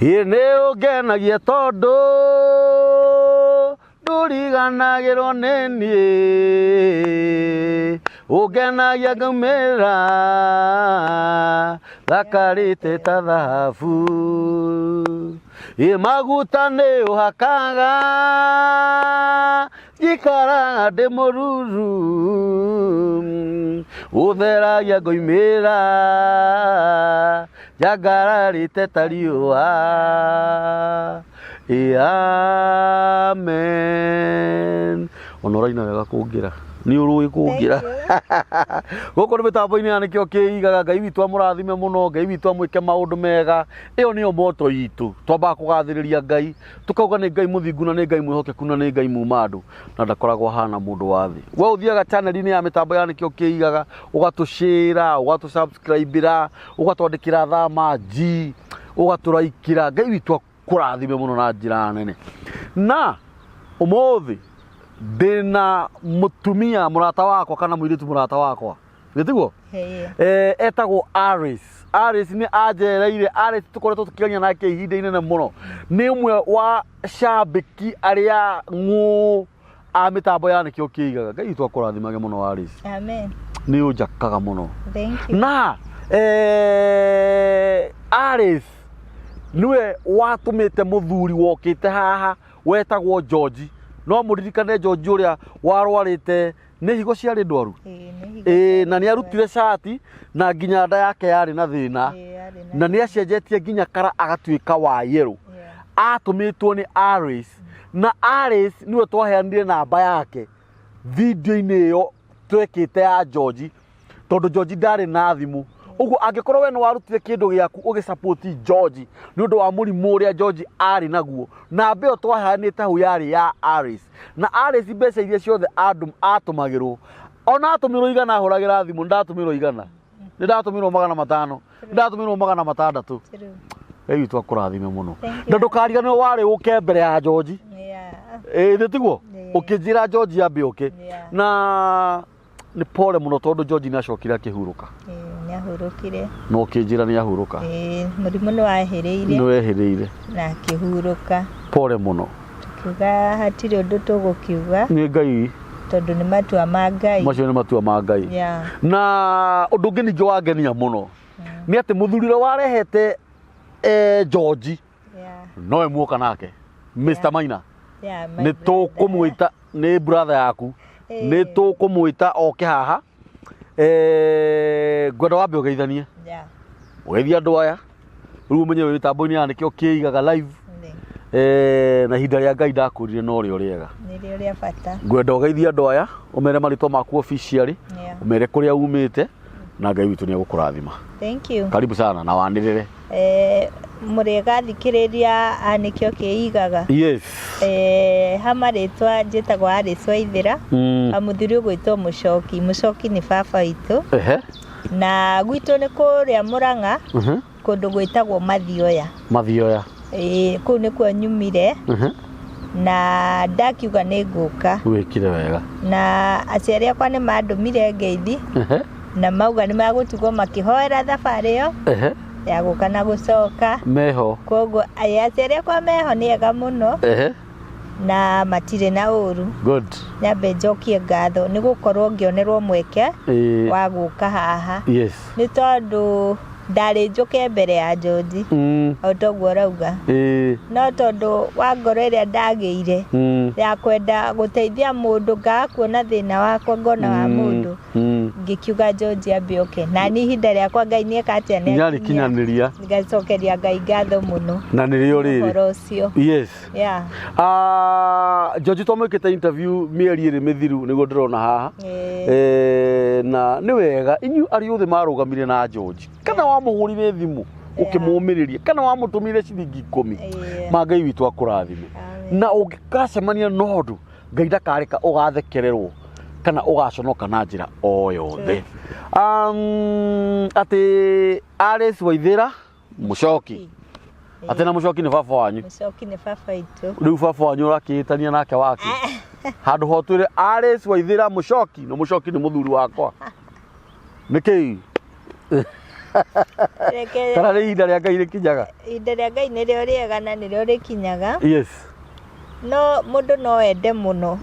Ĩ nĩ ũngenagia tondũ ndũriganagĩrwo nĩ niĩ, ũngenagia ngaumĩra thakarĩte ta thahabu. Ĩ maguta nĩ ũhakaga njikaraga ndĩ mũruru, ũtheragia ngoimĩra njangararĩte ta riũa. Ĩ amen. Ona ũraina wega kũngĩra, nĩ ũrũĩ kũngĩra. Gũkũ nĩ mĩtambo-inĩ ya Nĩkĩo Kĩigaga. Ngai witũ amũrathime mũno, Ngai witũ amwĩke maũndũ mega. Ĩyo nĩyo moto itũ, twambaga kũgathĩrĩria Ngai, tukauga nĩ Ngai mũthingu na nĩ Ngai mwĩhokeku na nĩ Ngai muma andũ na ndakoragwo ahana mũndũ wa thĩ. We ũthiaga channel-inĩ ya mĩtambo ya Nĩkĩo Kĩigaga, ũgatũshare, ũgatũsubscribe-ĩra, ũgatwandĩkĩra thama G, ũgatũraikĩra. Ngai witũ akũrathime mũno na njĩra nene. Na ũmũthĩ ndĩna mũtumia mũrata wakwa kana mũirĩtu mũrata wakwa, nĩ tiguo? Etagwo Aris. Aris nĩ anjereire. Aris tũkoretwo tũkĩaria nake ihinda inene mũno, nĩ ũmwe wa cambĩki arĩa ng'ũ a mĩtambo ya Nĩkĩo Kĩigaga. Ngai witũ akũrathimage mũno, Aris. Amen. Nĩ ũnjakaga mũno. Thank you. Na Aris nĩwe watũmĩte mũthuri wokĩte haha wetagwo George. No mũririkane George ũrĩa warwarĩte nĩ higo ciarĩ ndwaru. Ĩĩ, nĩ higo. Ĩĩ, na nĩ arutire cati na nginya nda yake yarĩ na thĩna. Ĩĩ, yarĩ na nĩ acenjetie nginya kara agatuĩka wa yellow. Atũmĩtwo nĩ Aris, na Aris nĩwe twaheanire namba yake video-inĩ ĩyo twekĩte ya George, tondũ George ndarĩ na thimũ. Ũguo angĩkorwo we nĩ warutire kĩndũ gĩaku ũgĩsupport George nĩ ũndũ wa mũrimũ ũrĩa George arĩ naguo, namba ĩyo twaheanĩte hau yarĩ ya Aris. Na Aris mbeca iria ciothe atũmagĩrwo, ona atũmĩrwo 100 ahũragĩra thimũ, ndatũmĩrwo 100, nĩ ndatũmĩrwo 500, nĩ ndatũmĩrwo 600. True. Ngai witũ akũrathime mũno. Thank Na you. ndũkariganĩrwo warĩ ũke mbere ya George. Ĩĩ, nĩ tiguo? Ĩĩ. Ũkĩnjĩra George ambe oke. Yeah. Na nĩ pole mũno tondũ George nĩ acokire akĩhurũka. Ĩĩ, nĩ ahurũkire. Na ũkĩnjĩra nĩ ahurũka. Ĩĩ, mũrimũ nĩ wahĩrĩire. Nĩ wehĩrĩire. Na akĩhurũka. Pole mũno. Tukiuga hatirĩ ũndũ tũgũkiuga. Nĩ Ngai. Tondũ nĩ matua ma Ngai. Macio nĩ matua ma Ngai. Yeah. Na ũndũ ũngĩ ningĩ wangenia mũno nĩ atĩ mũthuri ũrĩa warehete George nowe muoka nake, Mr. Maina. Yeah, my nĩ brother. tũkũmwĩta, nĩ brother yaku. Ĩĩ. Nĩ tũkũmwĩta oke haha. Ngwenda wambe ũgeithanie, ũgeithie andũ aya rĩu, ũmenye wĩ mĩtambo-inĩ ya Nĩkĩo Kĩigaga live. Na ihinda rĩa Ngai ndakwĩrire no rĩo rĩega. Nĩrĩo rĩa bata. Ngwenda ũgeithie andũ aya, ũmere marĩtwa maku officially, ũmere kũrĩa umĩte, na Ngai witũ nĩ egũkũrathima. Thank you. Karibu sana na wanĩrĩre. Mũrĩega thikĩrĩria a Nĩkĩo Kĩigaga. Yes. Ha marĩtwa njĩtagwo Alice Waithĩra. Mũthuri ũgwĩtwo Mũcoki. Mũcoki nĩ baba witũ. Na gwitũ nĩ kũrĩa Mũrang'a, kũndũ gwĩtagwo Mathioya. Mathioya. Ĩĩ, kũu nĩkuo nyumire. Na ndakiuga nĩ ngũka. Wĩkire wega. Na aciari akwa nĩ mandũmire ngeithi na mauga nĩ magũtigwo makĩhoera thabarĩ ĩyo ya gũka na gũcoka. Meho? Koguo aciari akwa meho, nĩ ega mũno na matirĩ na ũru. Good. Nyambe njokie ngatho nĩ gũkorwo ngĩonerwo mweke wa gũka haha, nĩ tondũ ndarĩ njũke mbere ya George o toguo ũrauga, no tondũ wa ngoro ĩrĩa ndagĩire ya kwenda gũteithia mũndũ, ngaga kuona thĩna wakwa ngona wa mũndũ, ngĩkiuga George ambe oke na niĩ ihinda rĩakwa Ngai nĩeka atĩa? Nĩarĩkinyanĩria. Ngacokeria Ngai ngatho mũno Na nĩrĩo rĩrĩ. ũhoro ũcio. Yeah. Ah, George twamwĩkĩte interview mĩeri 2 mĩthiru nĩguo ndĩrona haha. Na nĩ wega inyuĩ arĩa othe marũgamire na George, kana wamũhũrire thimũ ũkĩmũmĩrĩria, kana wamũtũmire ciringi 10, ma Ngai witũ akũrathime. Amen. Na ũngĩgacemania na ũndũ, Ngai ndakareka ũgathekererwo kana ũgaconoka na njĩra o yothe. Atĩ Alice Waithĩra Mũcoki, atĩ na Mũcoki nĩ baba wanyu? Mũcoki nĩ baba witũ. Rĩu baba wanyu ũrakĩhĩtania nake wake handũ ho twĩre Alice Waithĩra Mũcoki, na Mũcoki nĩ mũthuri wakwa nĩkĩ? Reke Kana nĩ ihinda rĩa Ngai rĩkinyaga? Ihinda rĩa Ngai nĩrĩo rĩega na nĩrĩo rĩkinyaga. Yes. No mũndũ no ende mũno.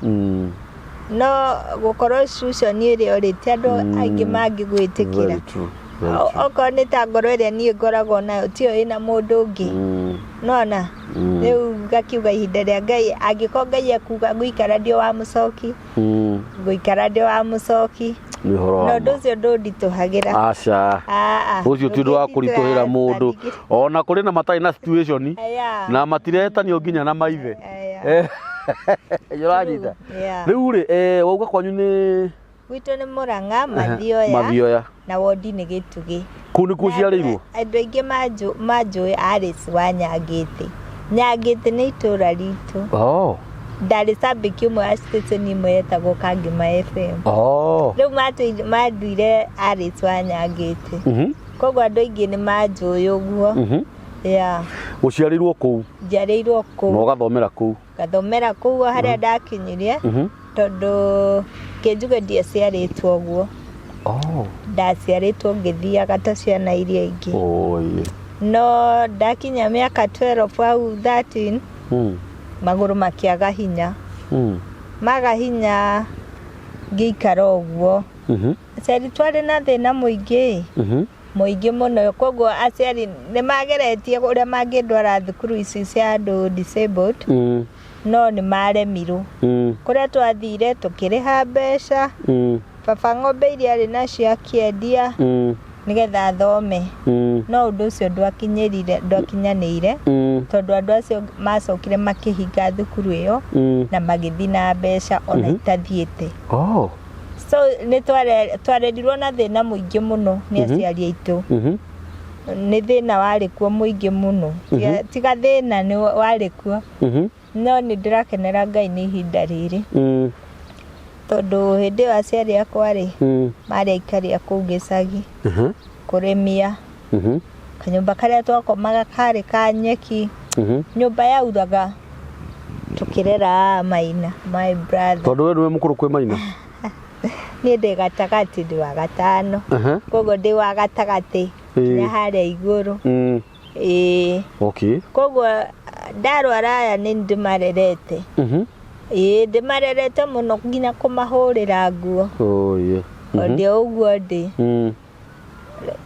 No gũkorwo institution ĩrĩa ũrĩ ti andũ aingĩ mangĩgwĩtĩkĩra. Very true. Very true. Okorwo nĩ ta ngoro ĩrĩa niĩ ngoragwo nayo tiyo ĩna mũndũ ũngĩ. Nona rĩu ngakiuga ihinda rĩa Ngai, angĩkorwo Ngai ekuga ngũikara ndĩ o wa mũcoki, ngũikara ndĩ wa mũcoki. Nĩ ũhoro Na wa ũndũ ma. ũcio ndũnditũhagĩra. Aca. Aa, Ũcio ti ũndũ wa kũritũhĩra mũndũ. Ona kũrĩ na matarĩ na situation na matiretanio nginya na maithe. Ũranyita? Rĩu rĩ, wauga kwanyu nĩ Gwitũ nĩ Mũrang'a, Mathioya, Mathioya. Na wondi nĩ Gĩtugĩ. Kũu nĩkuo ũciarĩirwo? Andũ aingĩ manjũĩ Alice wa Nyangĩtĩ. Nyangĩtĩ nĩ itũra ritũ. Oh. Ndarĩ cambĩki ũmwe wa station ĩmwe yetagwo Kangema FM. Oh. Rĩu manduire Alice wa Nyangĩtĩ. Koguo andũ aingĩ nĩ manjũĩ ũguo. Yeah. Ũciarĩirwo kũu? Njiarĩirwo kũu. Na ũgathomera kũu? Ngathomera kũu o harĩa ndakinyirie. Tondũ kĩnjuge ndiaciarĩtwo ũguo. Oh. Ndaciarĩtwo ngĩthiaga ta ciana iria ingĩ. Oh, yeah. No ndakinya mĩaka 12 au 13, magũrũ makĩaga hinya. Maga hinya ngĩikara ũguo. Aciari twarĩ na thĩna mũingĩ. Mũingĩ mũno. Koguo aciari nĩ mageretie ũrĩa mangĩndwara thukuru ici cia andũ disabled. No nĩ maremirwo. Kũrĩa twathire tũkĩrĩha mbeca. Baba ng'ombe iria arĩ nacio akĩendia. Nĩgetha athome. No ũndũ ũcio ndwakinyanĩire. Tondũ andũ acio macokire makĩhinga thukuru ĩyo. Na magĩthiĩ na mbeca ona itathiĩte. Oh. So nĩ twarerirwo na thĩna mũingĩ mũno nĩ aciari aitũ. Nĩ thĩna warĩ kuo mũingĩ mũno. Tiga thĩna nĩ warĩ kuo. No nĩ ndĩrakenera Ngai nĩ ihinda rĩrĩ. Tondũ hĩndĩ ĩyo aciari akwa rĩ, marĩ aikari a kũu gĩcagi. Kũrĩmia. Kanyũmba karĩa twakomaga karĩ ka nyeki. Nyũmba yauraga tũkĩrera Maina, my brother. Tondũ we nĩwe mũkũrũ kwĩ Maina? Niĩ ndĩ gatagatĩ, ndĩ wa gatano. Koguo ndĩ wa gatagatĩ nginya harĩa igũrũ. Ĩĩ. Okay. Koguo ndarwara aya nĩ ndĩmarerete. Ĩĩ, ndĩmarerete mũno nginya kũmahũrĩra nguo. Oh, yeah. O ndĩ o ũguo ndĩ.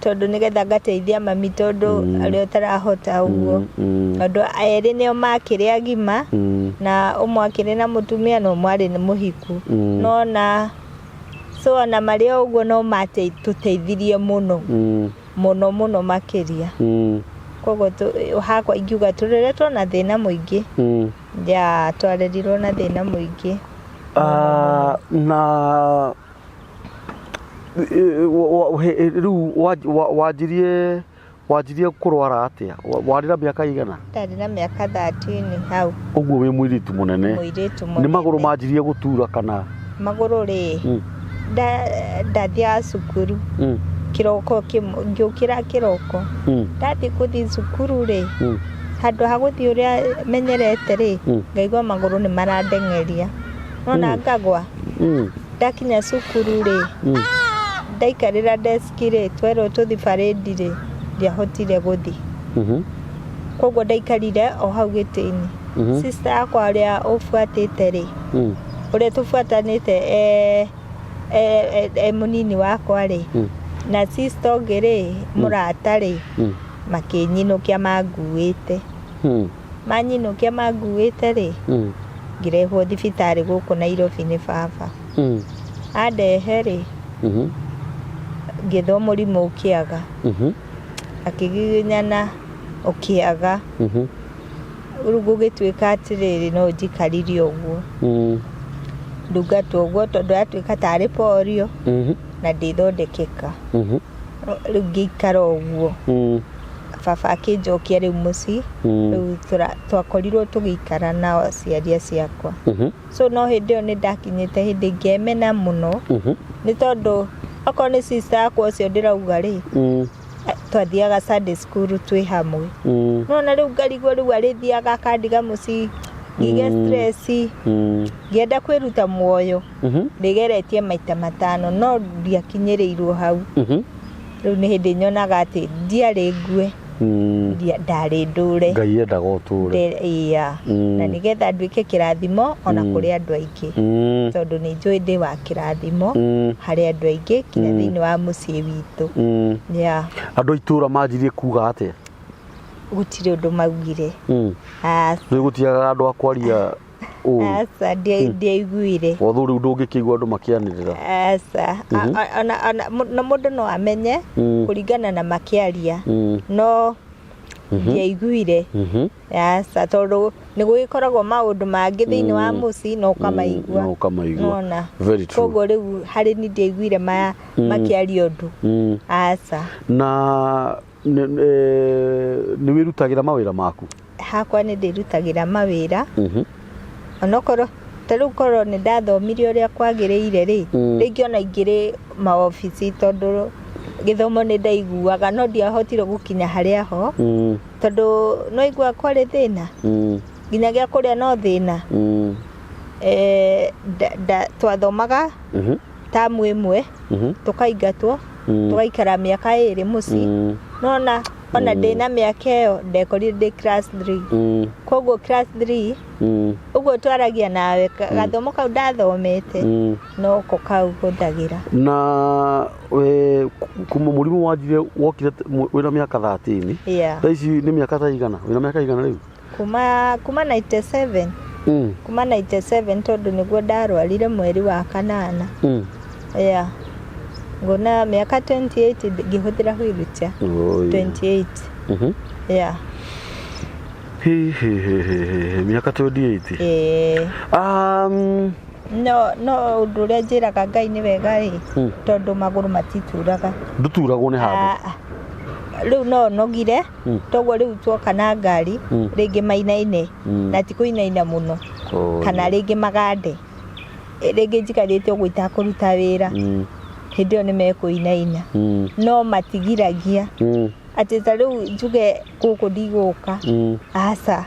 Tondũ nĩgetha ngateithia mami tondũ arĩa ũtarahota ũguo. Tondũ erĩ nĩo makĩrĩ agima, na ũmwe akĩrĩ na mũtumia na ũmwe arĩ mũhiku. No na so ona marĩ o ũguo no matũteithirie mũno. Mũno mũno makĩria. Koguo hakwa ingiuga tũreretwo na thĩna mũingĩ. Ya, twarerirwo na thĩna mũingĩ. Na rĩu wanjirie kũrwara atĩa? Warĩ na mĩaka igana? Ndarĩ na mĩaka 13 hau. Ũguo wĩ mũirĩtu mũnene. Mũirĩtu Nĩ magũrũ mũnene. manjirie gũtura kana? Magũrũ rĩ, ndathiaga cukuru. Kĩroko ngĩũkĩra kĩroko. Ndathiĩ gũthiĩ cukuru rĩ, handũ ha gũthiĩ ũrĩa menyerete rĩ, ngaigua magũrũ nĩ marandeng'eria. Nona ngagwa. Ndakinya cukuru rĩ, ndaikarĩra desk rĩ, twerwo tũthiĩ parade rĩ, ndiahotire gũthiĩ. Koguo ndaikarire o hau gĩtĩ-inĩ. Sister yakwa ũrĩa ũbuatĩte rĩ, ũrĩa tũbuatanĩte e mũnini wakwa rĩ, na sister ũngĩ rĩ, mũrata rĩ, makĩnyinũkia manguĩte. Manyinũkia manguĩte rĩ, ngĩrehwo thibitarĩ gũkũ Nairobi nĩ baba. Andehe rĩ, ngĩthwo mũrimũ ũkĩaga. Akĩgiginyana ũkĩaga. Rĩu gũgĩtuĩka atĩrĩrĩ, no njikarire ũguo. Ndungatwo ũguo tondũ yatuĩka tarĩ polio na ndĩthondekeka. Rĩu ngĩikara ũguo. Baba akĩnjokia rĩu mũciĩ. Rĩu twakorirwo tũgĩikara na aciari acio akwa. So no hĩndĩ ĩyo nĩ ndakinyĩte hĩndĩ ngĩemena mũno. Nĩ tondũ okorwo nĩ sister yakwa ũcio ndĩrauga rĩ, twathiaga Sunday school twĩ hamwe. No na rĩu ngarigwo rĩu arĩthiaga akandiga mũciĩ, ngĩgĩa stress, ngĩenda kwĩruta muoyo. Ndĩgeretie maita matano no ndiakinyĩrĩirwo hau. Rĩu nĩ hĩndĩ nyonaga atĩ ndiarĩ ngue. Ndarĩ ndũre. Ngai endaga ũtũre. Iya. Na nĩgetha nduĩke kĩrathimo ona kũrĩ andũ aingĩ. Tondũ nĩ njũĩ ndĩ wa kĩrathimo harĩ andũ aingĩ nginya thĩinĩ wa mũciĩ witũ. Yeah. Andũ a itũra manjirie kuga atĩa? Gũtirĩ ũndũ maugire. Rĩu gũtiagaga andũ a kwaria ũru. Aca, ndiaiguire. Although rĩu ndũngĩkĩigua andũ makĩanĩrĩra. Aca. Ona na mũndũ no amenye kũringana na makĩaria. No ndiaiguire. Aca, tondũ nĩ gũgĩkoragwo maũndũ mangĩ thĩinĩ wa mũciĩ na ũkamaigua. Na ũkamaigua. Nona. Very true. Koguo rĩu harĩ ni ndiaiguire makĩaria ũndũ. Aca. Na nĩ wĩrutagĩra mawĩra maku? Hakwa nĩ ndĩrutagĩra mawĩra. Onokorwo ta rĩu korwo nĩ ndathomire ũrĩa kwagĩrĩire rĩ, rĩngĩ ona ingĩrĩ maobici tondũ gĩthomo nĩ ndaiguaga no ndiahotire gũkinya harĩa ho. Tondũ no igua kwarĩ thĩna. Nginya gĩa kũrĩa no thĩna. Twathomaga tamu ĩmwe, tũkaingatwo, tũgaikara mĩaka 2 mũciĩ. Nona ona ndĩna mĩaka ĩyo ndekorire ndĩ class 3. Koguo class 3 ũguo twaragia nawe gathomo kau ndathomete no ko kau hũthagĩra. Na we kuma mũrimũ wanjire wokire wĩna mĩaka 13. Yeah. Thaa ici nĩ mĩaka ta igana? Wĩna mĩaka igana rĩu? Kuma 97. Kuma 97 tondũ nĩguo ndarwarire mweri wa kanana. Yeah. Ngona mĩaka 28 ngĩhũthĩra wheelchair. 28. Yeah. Hi, hi, hi, hi, hi, hi. Mĩaka 28. No ũndũ ũrĩa njĩraga Ngai nĩ wega ĩ, tondũ magũrũ matituraga. Ndũturagwo nĩ handũ? Rĩu no nogire, toguo rĩu tuoka na ngari, rĩngĩ mainaine, na ti kũinaina mũno. Kana rĩngĩ magande. Rĩngĩ njikarĩte ũguo itakũruta wĩra. Hĩndĩ ĩyo nĩ mekũinaina. No matigiragia. Atĩ ta rĩu njuge gũkũ ndigũka. Aca.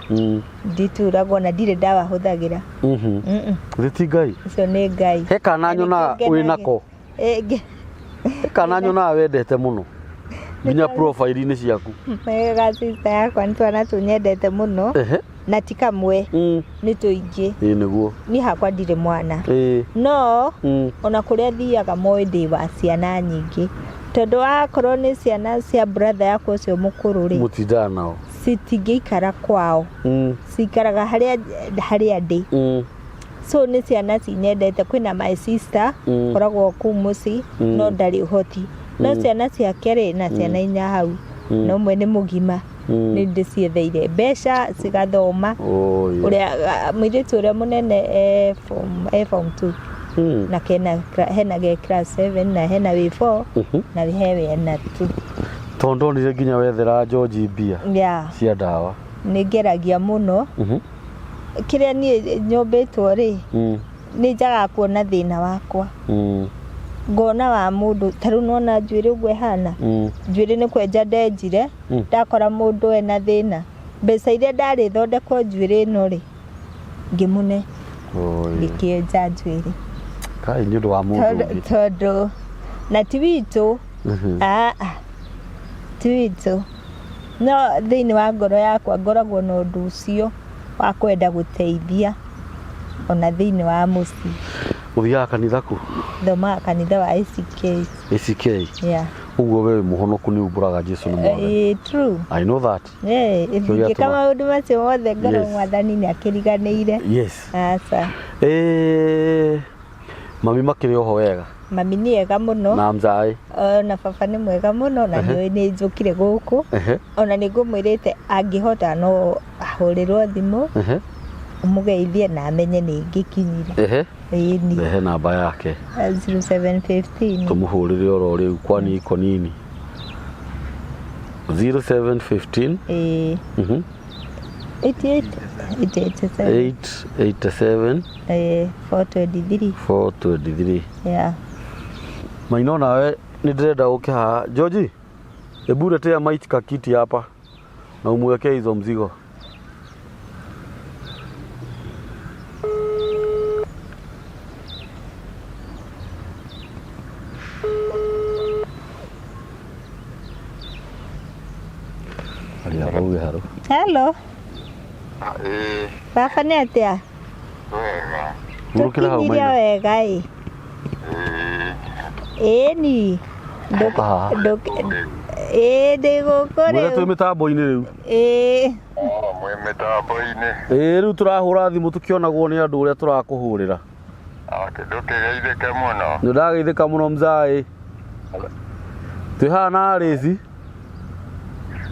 Ndituragwo na ndirĩ ndawa hũthagĩra. Githĩ ti Ngai? Ũcio nĩ Ngai. He kana nyonaga Nĩ wĩ nako? He kana nyonaga wendete mũno? Nginya profile-inĩ ciaku. Wega sister yakwa nĩ twana tũnyendete mũno. Na ti kamwe. Nĩ tũingĩ. Ĩĩ nĩguo. Niĩ hakwa ndirĩ mwana. No, ona kũrĩa thiaga moĩ ndĩ wa ciana nyingĩ. Tondũ wakorwo nĩ ciana cia brother yakwa ũcio mũkũrũ rĩ, Mũtindaga nao. Citingĩikara kwao. Cikaraga harĩa ndĩ. So nĩ ciana cinyendete. Kwĩna my sister, koragwo kũu mũciĩ, no ndarĩ ũhoti. No ciana ciake rĩ, na ciana inya hau, na ũmwe nĩ mũgima. Nĩ ndĩcietheire mbeca cigathoma. Ũrĩa, mũirĩtu ũrĩa mũnene e form 2. Na hena ge class 7 na hena wĩ 4 na he wĩ na 2. Tondũ ndonire nginya wethera George mbia cia ndawa. Nĩ ngeragia mũno. Kĩrĩa niĩ nyũmbĩtwo rĩ, nĩ njagaga kuona thĩna wakwa. Ngona wa mũndũ, ta rĩu nĩwona njuĩrĩ ũguo ĩhana. Njuĩrĩ nĩ kwenja ndenjire, ndakora mũndũ ena thĩna. Mbeca iria ndarĩ thondekwo njuĩrĩ ĩno rĩ, ngĩmũne. Ngĩkĩenja njuĩrĩ. Kai nĩ ũndũ wa mũndũ ũngĩ. Tondũ na ti witũ. Ti witũ. No thĩinĩ wa ngoro yakwa ngoragwo na ũndũ ũcio wa kwenda gũteithia ona thĩinĩ wa mũciĩ. Ũthiaga kanitha kũ? Thomaga kanitha wa ACK. ACK? Yeah. Ũguo we wĩ mũhonoku nĩ umbũraga Jesu nĩ Mwathani. True. I know that. Kĩo Ingĩka gĩatũma. maũndũ macio mothe ngorwo Yes. Mwathani nĩ akĩriganĩire. Yes. Aca. Mami makĩrĩ oho wega? Mami nĩ ega mũno. Na mzae? Na baba nĩ mwega mũno na nĩũĩ nĩ njũkire gũkũ. Ona nĩ ngũmwĩrĩte angĩhota no ahũrĩrwo thimũ. Ũmũgeithie na amenye nĩ ngĩkinyire. Ĩni. Rehe namba yake. Zero seven fifteen. Tũmũhũrĩre oro rĩu kwani iko nini. Zero seven fifteen. Eight eight. Eight eight seven. Eight eight seven. 423. 423. Yeah. Maino nawe nĩ ndĩrenda ũke haha. George, hebu letea Mike kakiti hapa na umwekee hizo mzigo. Ya uge haro. Hello. Ĩĩ, Baba nĩ atĩa? wega. Hurũkĩra hau Tũkinyirie maina. wega ĩ. Ĩĩ, Ĩni. Oka haha. Ĩĩ ndĩ gũkũ Mwĩre twĩ rĩu. mĩtambo-inĩ rĩu. Ĩĩ. o, mwĩ mĩtambo-inĩ. Ĩĩ rĩu tũrahũra thimũ tũkĩonagwo nĩ andũ ũrĩa tũrakũhũrĩra. Ndũkĩgeithĩke mũno. Nĩ ndageithĩka mũno mzaĩ. Twĩ haha na Alice.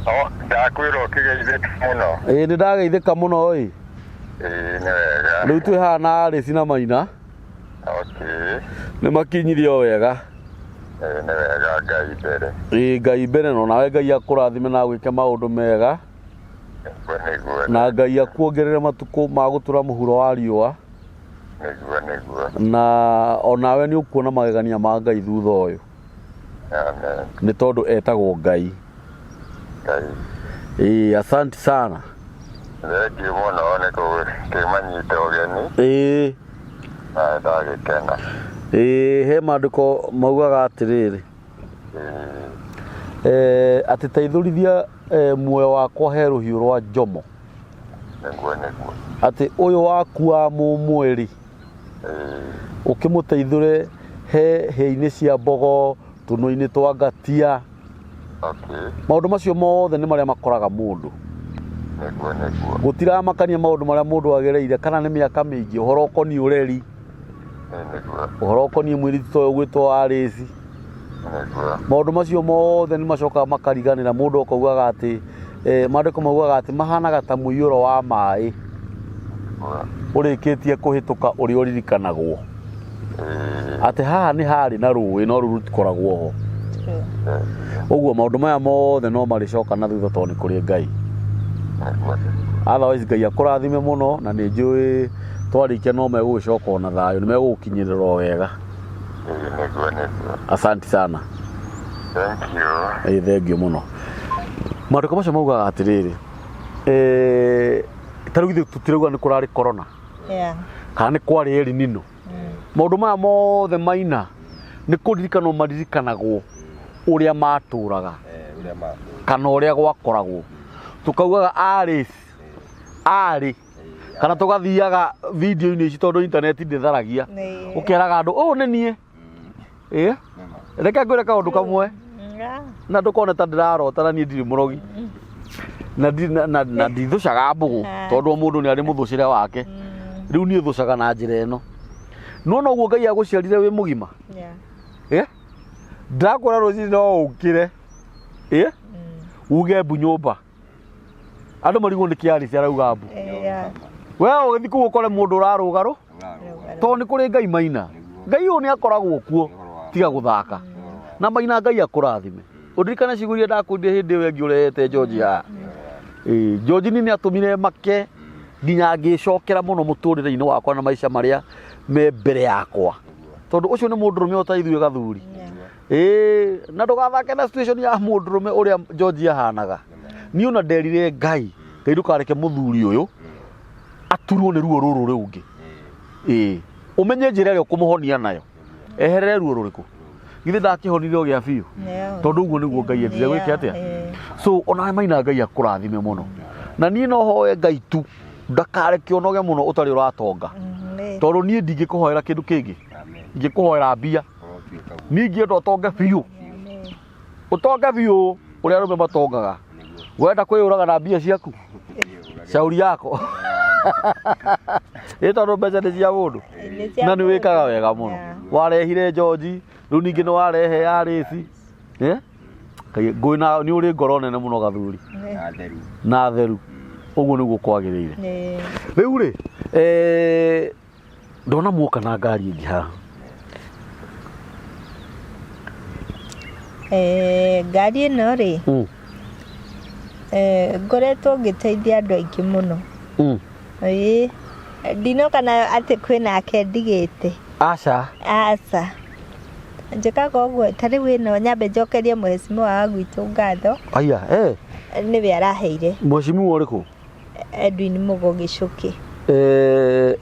O, ndakwĩra ũkĩgeithĩke mũno. Ĩĩ nĩ ndageithĩka mũno ĩ. Ĩĩ, nĩ wega. Rĩu twĩ haha na Alice na Maina. Okay. Nĩ makinyirie o wega. Ĩĩ, nĩ wega Ngai mbere. Ĩĩ Ngai mbere no nawe Ngai akũrathime na agwĩke maũndũ mega. Nĩguo, nĩguo. Na Ngai akuongerere matukũ ma gũtũra mũhuro wa riũa. Nĩguo, nĩguo. Na onawe nĩ ũkuona magegania ma Ngai thutha ũyũ. Amen. Nĩ tondũ etagwo Ngai. Ngai. Ĩĩ asante sana. Thengiũ mũno nĩ kũmanyita ũgeni Ĩĩ. na ndagĩkena. Ĩĩ he maandĩko maugaga atĩrĩrĩ. Ĩĩ, Atĩ teithũrithia muoyo wakwa he rũhiũ rwa njomo. nĩguo, nĩguo. Atĩ ũyũ waku wa mũmwe-rĩ, Ĩĩ, ũkĩmũteithũre he hĩa-inĩ cia mbogo, tũnua-inĩ twa ngatia. okay. Maũndũ macio mothe nĩ marĩa makoraga mũndũ. Nĩguo, nĩguo. Gũtiramakania maũndũ marĩa mũndũ agereire kana nĩ mĩaka mĩingĩ, ũhoro ũkoniĩ ũreri, Ĩĩ, nĩguo, ũhoro ũkoniĩ mũirĩtu ta ũyũ ũgwĩtwo Alice. nĩguo. Maũndũ macio mothe nĩ macokaga makariganĩra mũndũ akaugaga atĩ maandĩko maugaga atĩ mahanaga ta mũiyũro wa maĩ Nĩguo. ũrĩkĩtie kũhĩtũka ũrĩa ũririkanagwo. Ĩĩ, Atĩ haha nĩ harĩ na rũĩ no rũu rũtikoragwo ho. True. Ũguo maũndũ maya mothe no marĩcoka na thutha tondũ nĩ kũrĩ Ngai. nĩguo. Otherwise Ngai akũrathime mũno na nĩ njũĩ twarĩkia no megũgĩcoka ona thayũ, nĩ megũgũkinyĩrĩra o wega. Ĩĩ, nĩguo, nĩguo. Asante sana. Thank you. Ĩĩ thengiũ mũno. Maandĩko macio maugaga atĩrĩrĩ, ta rĩu ithuĩ tũtirauga nĩ kũrarĩ corona Yeah. kana nĩ kwarĩ El Nino. Maũndũ maya mothe maina nĩ kũririkanwo maririkanagwo ũrĩa matũraga Ũrĩa matũraga. kana ũrĩa gwakoragwo. Tũkaugaga Alice arĩ kana tũgathiaga video-inĩ ici tondũ internet ndĩtharagia. Nĩ. Ũkeraga andũ ũũ nĩ niĩ. Ĩĩ reke ngwĩre kaũndũ kamwe Yeah. na ndũkone ta ndĩrarota na niĩ ndirĩ mũrogi na na ndithũcaga mbũgũ tondũ o mũndũ nĩ arĩ mũthũcĩre wake. Rĩu niĩ thũcaga na njĩra ĩno. No noguo Ngai agũciarire wĩ mũgima. Yeah. Ndakwĩra rũcinĩ no ũkĩre. Uge mbu nyũmba. Andũ marigwo nĩ kĩ Alice arauga mbu. Yeah. We ũgĩthiĩ kũu ũkore mũndũ ũrarũgarũ tondũ nĩ kũrĩ Ngai maina. Ngai ũyũ nĩ akoragwo kuo tiga gũthaka. Na maina Ngai akũrathime. Ũririkane ciugo iria ndakwĩrire hĩndĩ ĩyo ĩngĩ ũrehete George haha. Ĩĩ George nĩ atũmire make nginya ngĩcokera mũno mũtũrĩre-inĩ wakwa na maica marĩa me mbere yakwa. Tondũ ũcio nĩ mũndũrũme o ta ithuĩ gathuri. Ĩĩ na ndũgathake na situation ya mũndũrũme ũrĩa George ahanaga. Niĩ ona nderire Ngai, Ngai ndũkareke mũthuri ũyũ aturwo nĩ ruo rũrũ rũngĩ. Ĩĩ ũmenye njĩra ĩrĩa ũkũmũhonia nayo. Eherere ruo rũrĩkũ. Githĩ ndakĩhonire o gĩa biũ. Tondũ ũguo nĩguo Ngai endire gwĩke atĩa. So onawe maina Ngai akũrathime mũno. Na niĩ no hoe Ngai tu ndakareke ũnoge mũno ũtarĩ ũratonga. Tondũ niĩ ndingĩkũhoera kĩndũ kĩngĩ. Ingĩkũhoera mbia. Niĩ ingĩenda ũtonge biũ. Ũtonge biũ ũrĩa arũme matongaga. Wenda kwĩyũraga na mbia ciaku. Shauri yako. Ĩ tondũ mbeca nĩ cia mũndũ. Na nĩ wĩkaga wega mũno. Warehire George, rĩu ningĩ nĩ warehe Alice. Ngwĩna nĩ ũrĩ ngoro nene mũno gathuri. Na theru. Na theru. Ũguo nĩguo kwagĩrĩire. Rĩu rĩ, ndona muoka na ngari ĩngĩ haha. Ngari ĩno rĩ, ngoretwo ngĩteithia andũ aingĩ mũno. Ĩĩ ndinoka nayo atĩ kwĩna ake ndigĩte. Aca. Aca. Njĩkaga ũguo ta rĩu ĩno nyambe njokerie mheshimiwa wa gwitũ ngatho. Aya, Nĩwe araheire. Mheshimiwa ũrĩkũ? Edwin Mugo Gĩcũkĩ.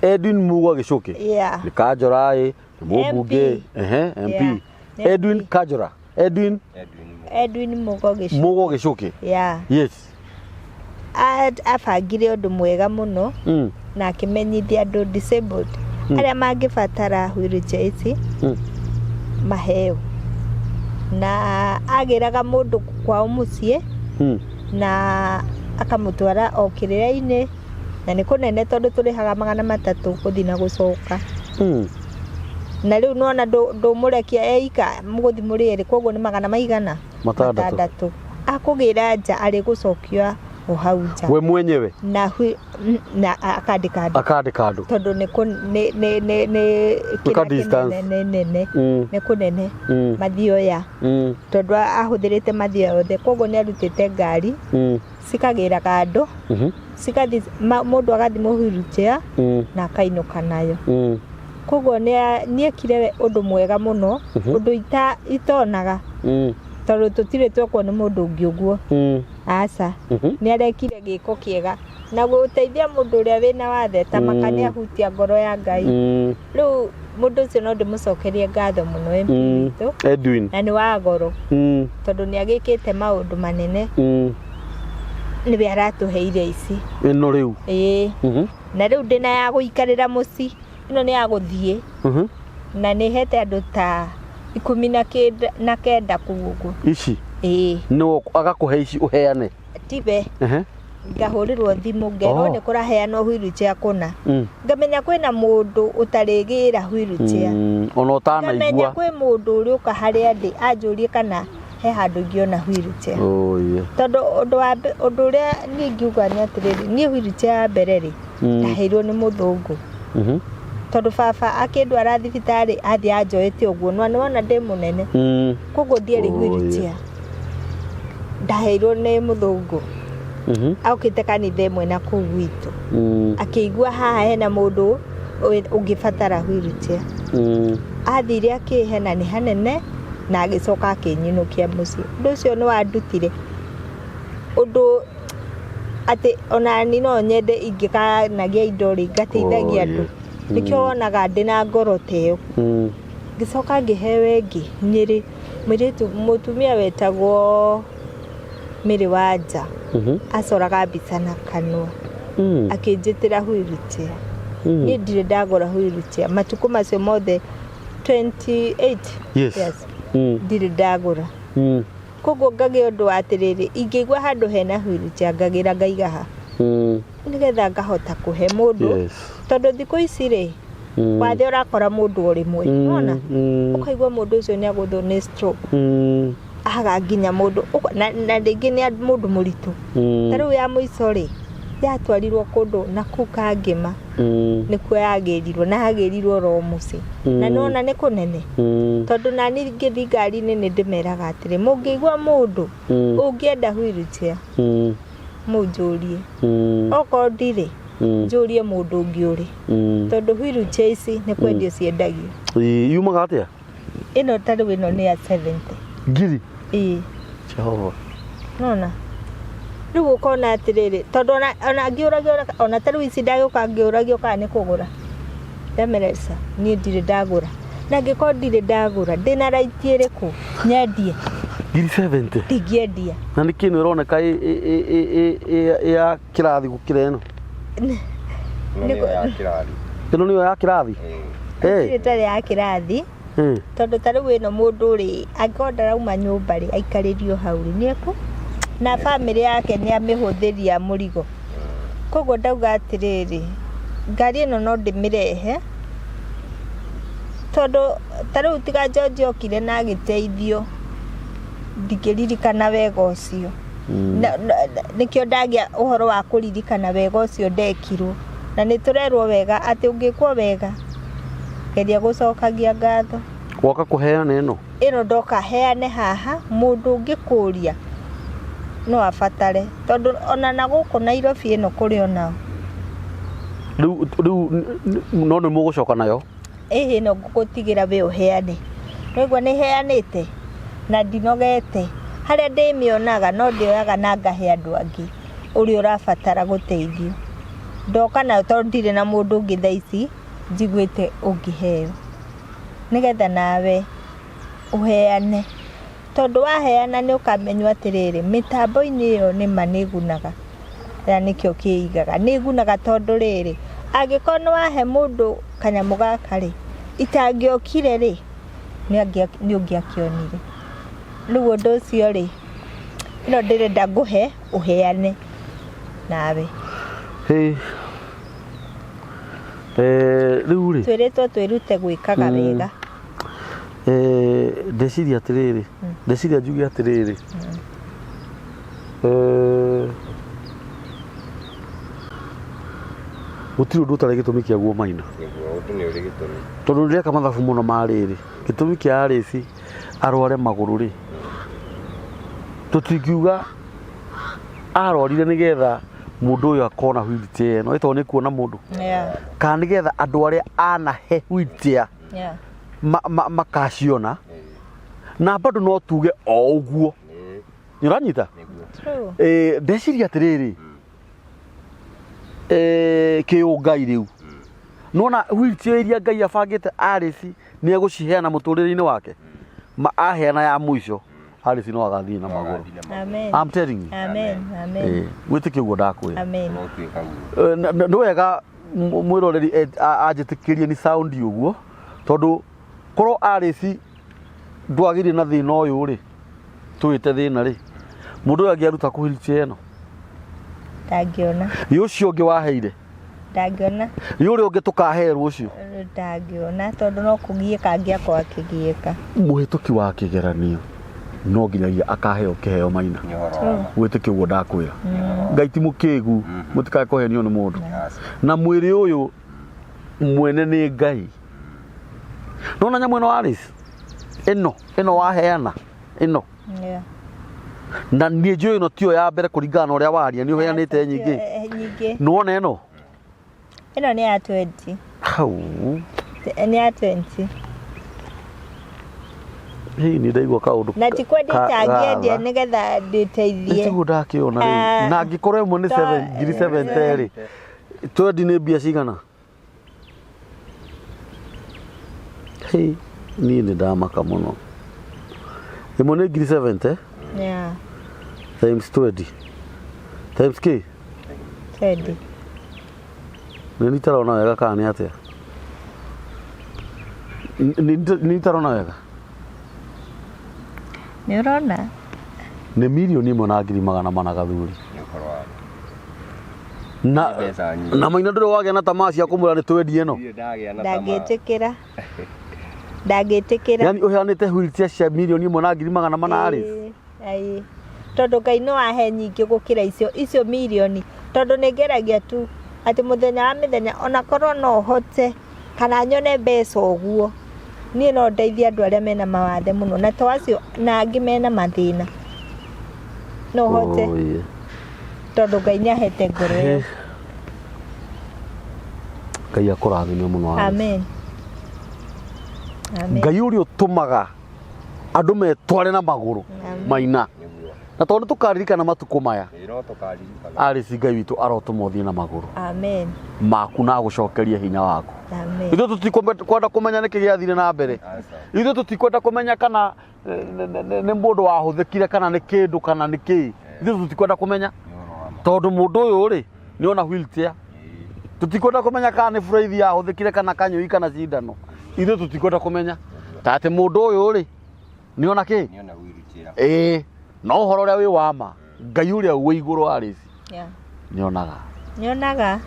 Edwin Mugo Gĩcũkĩ. Yeah. Nĩ Kanjora ĩ, nĩ mũmbunge. MP. MP. Edwin Kanjora. Edwin Edwin Mugo Gĩcũkĩ. Mugo Gĩcũkĩ. Yeah. Yes. Abangire ũndũ mwega mũno na akĩmenyithia andũ disabled arĩa mangĩbatara wheelchair ici maheo, na agĩraga mũndũ kwao mũciĩ na akamũtwara o kĩrĩra-inĩ, na nĩ kũnene tondũ tũrĩhaga 300 gũthiĩ na gũcoka. Na rĩu nĩwona ndũmũrekia eika, mũgũthiĩ mũrĩ erĩ, koguo nĩ magana maigana? 600. 600. Akũgĩra nja arĩ gũcokia o hau nja. We mwenyewe? Na na akandĩka andũ. Akandĩka andũ. Tondũ nĩ kũ- nĩ nĩ nĩ nĩ Nĩ ka kĩrĩa distance. kĩnene nene. Nĩ kũnene. Mathioya. Tondũ ahũthĩrĩte mathioya othe, koguo nĩ arutĩte ngari cikagĩraga andũ, cigathi mũndũ agathi wheelchair na akainũka nayo. Koguo nĩ ekire ũndũ mwega mũno, ũndũ itonaga, tondũ tũtirĩ twekwo nĩ mũndũ ũngĩ ũguo. Aca. Nĩ arekire gĩko kĩega na gũteithia mũndũ ũrĩa wĩna wathe ta maka nĩ ahutia ngoro ya Ngai. Rĩu mũndũ ũcio no ndĩmũcokerie ngatho mũno, MP witũ. Edwin. Na nĩ wa goro, tondũ nĩ agĩkĩte maũndũ manene. Nĩwe aratũheire ici. Ĩno rĩu? Ĩĩ. Na rĩu ndĩna ya gũikarĩra mũciĩ, ĩno nĩ ya gũthiĩ. Na nĩ hete andũ ta 19 kũu ũguo. Ici? Ĩĩ. No agakũhe ici ũheane? Tibe. Ngahũrĩrwo thimũ ngerwo nĩ kũraheanwo wheelchair kũna. Ngamenya kwĩna mũndũ ũtarĩgĩra wheelchair. Ona ũtanaigua. Ngamenya kwĩ mũndũ ũrĩũka harĩa ndĩ anjũrie kana he handũ ingĩona wheelchair. Oh, yeah. Tondũ ũndũ ũrĩa niĩ ingiuga nĩ atĩrĩrĩ, niĩ wheelchair ya mbere rĩ, ndaheirwo nĩ mũthũngũ. Tondũ baba akĩndwara thibitarĩ athiĩ anjoete ũguo, no nĩwona ndĩ mũnene. Koguo ndiarĩ wheelchair. Ndaheirwo nĩ mũthũngũ. Okĩte kanitha ĩmwe na kũu gwitũ. Akĩigua haha hena mũndũ ũngĩbatara wheelchair. Athire akĩhe na nĩ hanene, na agĩcoka akĩnyinũkia mũciĩ. Ũndũ ũcio nĩ wandutire ũndũ atĩ ona ni no nyende ingĩkanagia indo rĩ, ngateithagia andũ. Nĩkĩo wonaga ndĩna ngoro ta ĩyo. Ngĩcoka ngĩheo ĩngĩ Nyĩrĩ, mũirĩtu mũtumia wetagwo Mary Wanja. Acoraga mbica na kanua. Akĩnjĩtĩra wheelchair. Niĩ ndirĩ ndagũra wheelchair matukũ macio mothe 28. Yes. Yes. Ndirĩ ndagũra. Koguo ngagĩa ũndũ wa atĩrĩrĩ, ingĩigua handũ hena wheelchair ngagĩra ngaiga ha, nĩgetha ngahota kũhe mũndũ. Tondũ thikũ ici rĩ, wathe ũrakora mũndũ o rĩmwe. Nĩwona? Ũkaigua mũndũ ũcio nĩ agũthwo nĩ stroke. Aga nginya mũndũ na rĩngĩ nĩ mũndũ mũritũ. Ta rĩu ya mũico rĩ, yatwarirwo kũndũ na kũu Kangĩma. Nĩkuo yagĩrirwo, na yagĩrirwo oro mũciĩ. Na nĩwona nĩ kũnene. Tondũ nani ngĩthiĩ ngari-inĩ nĩ ndĩmeraga atĩrĩ, mũngĩigua mũndũ ũngĩenda wheelchair, mũnjũrie. Okorwo ndirĩ, njũrie mũndũ ũngĩ ũrĩ. Tondũ wheelchair ici nĩ kwendio ciendagio. Ĩ, yumaga atĩa? Ĩno ta rĩu ĩno nĩ ya 70. Ngiri? Ĩĩ. Jehova. Nona? Rĩu ũkona atĩrĩrĩ, tondũ ona ngĩũragio, ona ta rĩu ici ndagĩũka ngĩũragio kana nĩ kũgũra. Ndameresa, niĩ ndirĩ ndagũra. Na angĩkorwo ndirĩ ndagũra, ndĩna right ĩrĩkũ nyendie? Ngiri 70? Ndingĩendia. Na nĩkĩ ĩno ĩroneka ĩ ya kĩrathi gũkĩra ĩno? Ĩno nĩyo ya kĩrathi. Ĩno nĩyo ya kĩrathi? Ĩĩ. Ĩĩ. Ĩtarĩ ya kĩrathi. Tondũ ta rĩu ĩno mũndũ rĩ, angĩkorwo ndarauma nyũmba rĩ, aikarĩrio hau rĩ, nĩekũ? Na bamĩrĩ yake nĩ amĩhũthĩria mũrigo. Koguo ndauga atĩrĩrĩ, ngari ĩno no ndĩmĩrehe, tondũ ta rĩu tiga George okire na agĩteithio, ndingĩririkana wega ũcio. Nĩkĩo ndagĩa ũhoro wa kũririkana wega ũcio ndekirwo. Na nĩ tũrerwo wega atĩ ũngĩkwo wega, geria gũcokagia ngatho. Woka kũheana ĩno? Ĩno ndoka heane haha, mũndũ ũngĩkũria no abatare, tondũ ona na gũkũ Nairobi ĩno kũrĩ onao. Rĩu no nĩ mũgũcoka nayo? Ĩhĩ, ĩno ngũgũtigĩra we ũheane. Nĩwaigua nĩ heanĩte na ndinogete. Harĩa ndĩmĩonaga no ndĩoyaga na ngahe andũ angĩ ũrĩa ũrabatara gũteithio. Ndoka nayo tondũ ndirĩ na mũndũ ũngĩ thaa ici njiguĩte ũngĩheo. Nĩgetha nawe ũheane. Tondũ waheana nĩ ũkamenywo atĩrĩrĩ, mĩtambo-inĩ ĩyo nĩma nĩ ĩgunaga. Ya nĩkĩo kĩigaga nĩ ĩgunaga tondũ rĩrĩ angĩkorwo nĩ wahe mũndũ kanyamũ gaka rĩ itangĩokire rĩ nĩ ũngĩakĩonire. Rĩu ũndũ ũcio rĩ ĩno ndĩrenda ngũhe ũheane nawe. Hĩ. Eh, rĩu rĩ Twĩrĩtwo twĩrute gwĩkaga wega. Eh, ndeciria atĩrĩrĩ ndeciria njuge atĩrĩrĩ Eh, gũtirĩ ũndũ ũtarĩ gĩtũmi kĩaguo maina Nĩguo ũndũ nĩ ũrĩ gĩtũmi. tondũ ndĩreka mathabu mũno ma rĩrĩ gĩtũmi kĩa Alice arware magũrũ rĩ tũtingiuga arwarire nĩgetha mũndũ ũyũ akona wheelchair ĩno ĩtagwo nĩ kuona mũndũ Yeah. kana nĩgetha andũ arĩa anahe wheelchair Yeah. makaciona na bado no tuge o ũguo nĩ ũranyita True. Eh, ndeciria atĩrĩrĩ eh, kĩũngai rĩu nona wheelchair iria ngai abangĩte Alice nĩ egũciheana mũtũrĩre-inĩ wake ma aheana ya mũico Alice no agathiĩ na magũrũ Amen. I'm telling you Amen. Amen. Eh, wĩtĩkie ũguo ndakwĩra Amen. Ũrotuĩka guo. Eh, nĩ wega mwĩroreri anjĩtĩkĩrie nĩ sound ũguo tondũ korwo Alice ndwagĩrire na thĩna ũyũ rĩ tũwĩte thĩna rĩ mũndũ ũyũ angĩaruta kũ wheelchair ĩno Ndangĩona. ĩ ũcio ũngĩ waheire Ndangĩona. ĩ ũrĩa ũngĩ tũkaherwo ũcio Ndangĩona tondũ no kũgiĩka angĩakorwo akĩgiĩka. mũhĩtũki wa kĩgeranio no nginyagia akaheo kĩheo maina Nĩ ũhoro wa ma. wĩtĩkie ũguo ndakwĩra ngai ti mũkĩgu mũtikae kũhenio nĩ mũndũ Aca. na mwĩrĩ ũyũ mwene nĩ ngai nona nyamũ ĩno Alice ĩno ĩno waheana ĩno Yeah. na niĩ njũĩ ĩno tiyo ya mbere kũringana na ũrĩa waria nĩ ũheanĩte nyingĩ Eh, nyingĩ. nĩwona ĩno Ĩno nĩ ya 20. hau Nĩ ya 20. hihi nĩ ndaigua kaũndũ Na ti kwenda itangĩendia nĩgetha ndĩteithie. tiguo ndakĩona rĩu Ah. na angĩkorwo ĩmwe nĩ 7,070 rĩ twendi nĩ mbia cigana Hĩ, niĩ nĩ ndamaka mũno ĩmwe nĩ 70,000 Yeah. times 20 times k 20. nĩ nitarona wega kana nĩ atĩa Nĩ nitarona wega Nĩ ũrona? nĩ 1,400,000 gathuri Nĩ ũhoro wa ma. na Mbeca nyingĩ. na maina ndũrĩ wagĩa na tamaa cia kũmwĩra nĩ twendie ĩno Ndirĩ ndagĩa na tamaa. Ndangĩtĩkĩra. Ndangĩtĩkĩra. yani ũheanĩte wheelchair cia 1,400,000 Alice Ĩĩ, ĩĩ. Tondũ Ngai no ahe nyingĩ gũkĩra icio icio mirioni tondũ nĩ ngeragia tu atĩ mũthenya wa mĩthenya ona korwo no hote kana nyone mbeca ũguo niĩ no ndeithie andũ arĩa mena mawathe mũno na to acio na angĩ mena mathĩna no hote Oh, yeah. tondũ Ngai nĩ ahete ngoro ĩyo. Ngai akũrathime mũno Alice. Amen. Amen. Ngai ũrĩa ũtũmaga andũ metware na magũrũ Amen. maina Nĩguo. na tondũ tũkaririkana matukũ maya Ĩĩ no tũkaririkana. Alice Ngai witũ arotũma ũthiĩ na magũrũ Amen. maku na agũcokerie hinya waku Amen. ithuĩ tũtikwenda kũmenya nĩkĩ gĩathire na mbere Aca. ithuĩ tũtikwenda kũmenya kana nĩ mũndũ wahũthĩkire kana nĩ kĩndũ kana nĩ kĩĩ ithuĩ tũtikwenda kũmenya Nĩ ũhoro wa ma. tondũ mũndũ ũyũ rĩ nĩ ona wheelchair Ĩĩ. tũtikwenda kũmenya kana nĩ buraithi yahũthĩkire kana kanyũi kana cindano ithuĩ tũtikwenda kũmenya ta atĩ mũndũ ũyũ rĩ nĩ ona kĩ Nĩ ona wheelchair. ĩĩ no ũhoro ũrĩa wĩ wa ma ngai ũrĩa wĩ igũrũ Alice Yeah. nĩ onaga Nyonaga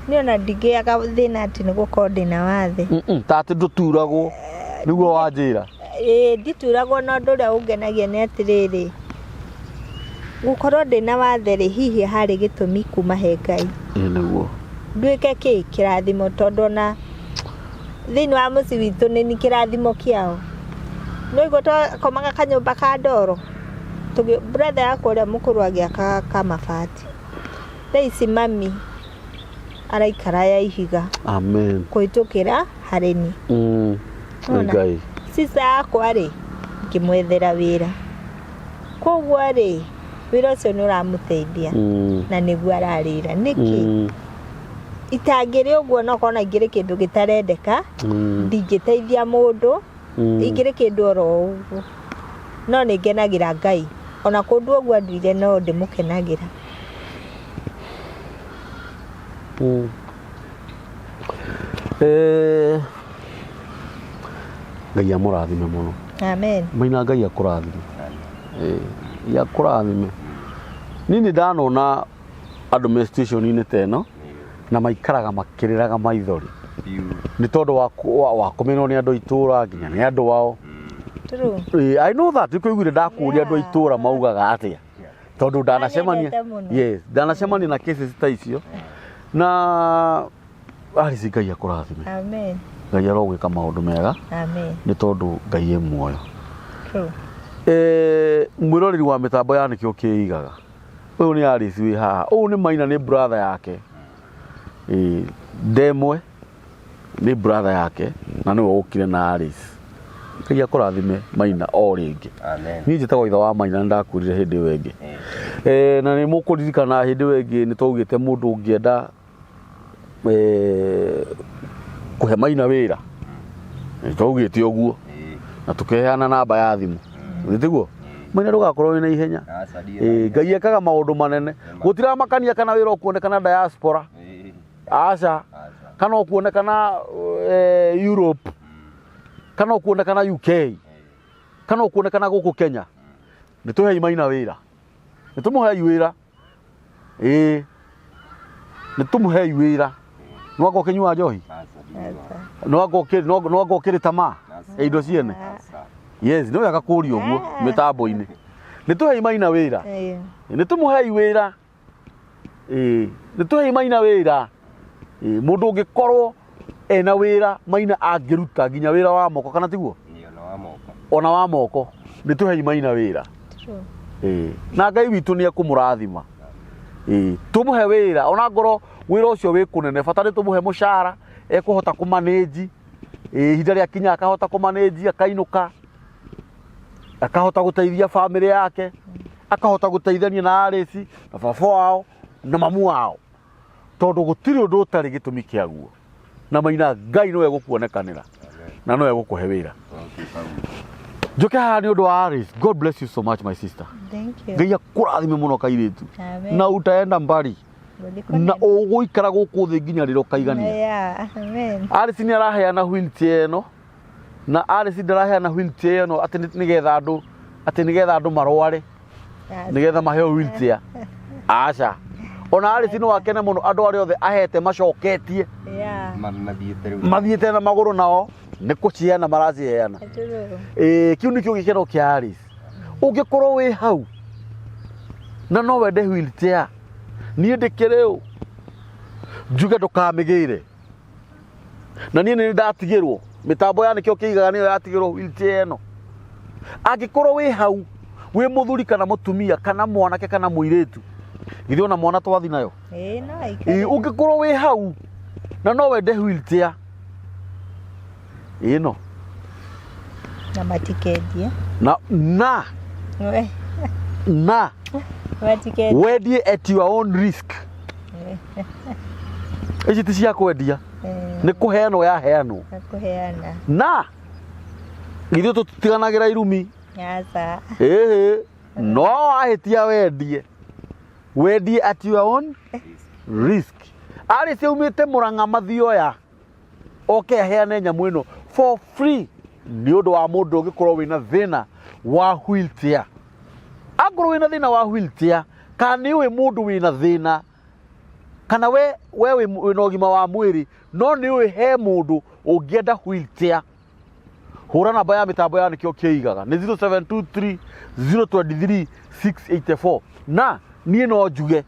niĩ ona ndingĩaga thĩna atĩ nĩ gũkorwo ndĩna wathe. Ta atĩ ndũturagwo nĩguo wanjĩra Ĩĩ ndituragwo na ũndũ ũrĩa ũngenagia nĩ atĩrĩrĩ gũkorwo ndĩna wathe rĩ hihi harĩ gĩtũmi kuma he Ngai ĩĩ nĩguo nduĩke kĩ kĩrathimo tondũ ona thĩinĩ wa mũciĩ witũ nĩ ni kĩrathimo kĩao nĩguo twakomaga kanyũmba ka ndoro brother yakwa ũrĩa mũkũrũ agĩaka ka mabati thaa ici mami araikara ya ihiga amen kũhĩtũkĩra harĩ ni nĩ Ngai sister yakwa rĩ ngĩmwethera wĩra koguo rĩ wĩra ũcio nĩ ũramũteithia na nĩguo ararĩra nĩkĩ itangĩrĩ ũguo no korwo na ingĩrĩ kĩndũ gĩtarendeka ndingĩteithia mũndũ ingĩrĩ kĩndũ oro ũguo no nĩ ngenagĩra Ngai ona kũndũ ũguo anduire no ndĩmũkenagĩra. Eh, Ngai amũrathime mũno. Amen. Maina Ngai akũrathime. Eh, Ngai akũrathime. Niĩ nĩ ndanona andũ me station-inĩ ta ĩno na maikaraga makĩrĩraga maithori Biũ. nĩ tondũ wa, wa, wa kũmenwo nĩ andũ a itũra nginya nĩ andũ ao. True. Eh, I know that nĩkũiguire ndakũria andũ a itũra maugaga atĩa tondũ ndanacemania Manyendete mũno. yes ndanacemania na cases ta icio na Alice Ngai akũrathime. Amen. Ngai arogwĩka maũndũ mega Amen. nĩ tondũ Ngai e muoyo. True. Eh, mwĩroreri wa mĩtambo ya nĩkĩo kĩigaga ũyũ nĩ Alice wĩ haha ũyũ nĩ Maina nĩ brother yake. Eh, ndemwe nĩ brother yake na nĩwe ũkire na Alice. Ngai akũrathime Maina o rĩngĩ. Amen. Niĩ njĩtagwo ithe wa Maina nĩ ndakwĩrire hĩndĩ ĩyo ĩngĩ. Eh, na nĩ mũkũririkana hĩndĩ ĩyo ĩngĩ nĩ twaugĩte mũndũ ũngĩenda eh, kũhe Maina wĩra nĩ twaugĩte ũguo na tũkĩheana namba ya thimũ mm. Tiguo Maina ndũgakorwo wĩna ihenya. Aca, ndirĩ Eh, na Ngai ekaga maũndũ manene gũtiramakania kana wĩra ũkuonekana diaspora. Aca. Aca. Kana ũkuonekana eh, Europe kana ũkuonekana UK kana ũkuonekana gũkũ Kenya nĩ tũhei Maina wĩra nĩ tũmũhei wĩra ĩĩ nĩ tũmũhei wĩra nwanga ũkĩnyua njohi Aca, ndinyuaga. nwanga ũkĩ- nwanga ũkĩrĩ tamaa Aca. ya indo ciene. Aca. Yes nĩ wega kũria ũguo mĩtambo-inĩ nĩ tũhei Maina wĩra Eh, nĩ tũmũhei wĩra ĩĩ nĩ tũhei Maina wĩra ĩĩ mũndũ ũngĩkorwo ena wĩra Maina angĩruta nginya wĩra wa moko kana tiguo Nĩ ona wa moko. Ona wa moko nĩ tũhei Maina wĩra. True. Ĩĩ na Ngai witũ nĩ ekũmũrathima. Ĩĩ tũmũhe wĩra ona ngorwo wĩra ũcio wĩ kũnene bata nĩ tũmũhe mũcara ekũhota kũmanĩnji. Ĩĩ ihinda rĩa kinya akahota kũmanĩnji akainũka akahota gũteithia bamĩrĩ yake akahota gũteithania na Alice na baba wao na mamu wao tondũ gũtirĩ ũndũ ũtarĩ gĩtũmi kĩaguo na Maina Ngai nĩwe gũkuonekanĩra na nĩwe gũkũhe wĩra. Thank you, Paul. Njoke haha nĩ ũndũ wa Alice. God bless you so much my sister. Thank you. Ngai akũrathime mũno kairĩtu. Amen. Na utaenda mbali Gũthiĩ na kũnene. ũgũikara gũkũ thĩ nginya rĩrĩa ũkaigania. Yeah, amen. Alice nĩ araheana wheelchair ĩno na Alice ndaraheana wheelchair ĩno atĩ nĩgetha andũ atĩ nĩgetha andũ marware nĩgetha maheo wheelchair. Aca. Ona Alice no akene mũno andũ arĩa othe ahete macoketie Yeah. Mathiĩte rĩu. Mathiĩte na magũrũ nao nĩ kũciheana maraciheana. True. Ĩĩ kĩu nĩkĩo gĩkeno kĩa Alice. Ũngĩkorwo wĩ hau na no wende wheelchair niĩ ndĩkĩrĩ ũ njuge ndũkamĩgĩre na niĩ nĩ ndatigĩrwo mĩtambo ya nĩkĩo kĩigaga nĩyo yatigĩrwo wheelchair ĩno. Angĩkorwo wĩ hau wĩ mũthuri kana mũtumia kana mwanake kana mũirĩtu githĩ ona mwana twathi nayo. Ĩĩ no Ĩĩ, aikare. ũngĩkorwo wĩ hau na no wende wheelchair ĩno Na matikendie. Na na We, na matikendie. Wendie at your own risk. Ici ti cia kwendia Eh, nĩ kũheanwo yaheanwo. Na kũheana. Na ithuĩ tũtitiganagĩra irumi. Aca. Ĩhĩ no wahĩtia wendie wendie at your own risk. Alice aumĩte Mũrang'a Mathioya oke aheane nyamũ ĩno for free nĩ ũndũ wa mũndũ ũngĩkorwo wĩna thĩna wa wheelchair. Angorwo wĩna thĩna wa wheelchair kana nĩ ũĩ mũndũ wĩna thĩna kana we wĩna ũgima wa mwĩrĩ no nĩ ũĩ he mũndũ ũngĩenda wheelchair hũra namba ya mĩtambo ya nĩkĩo kĩigaga nĩ 0723 023 684 na niĩ no njuge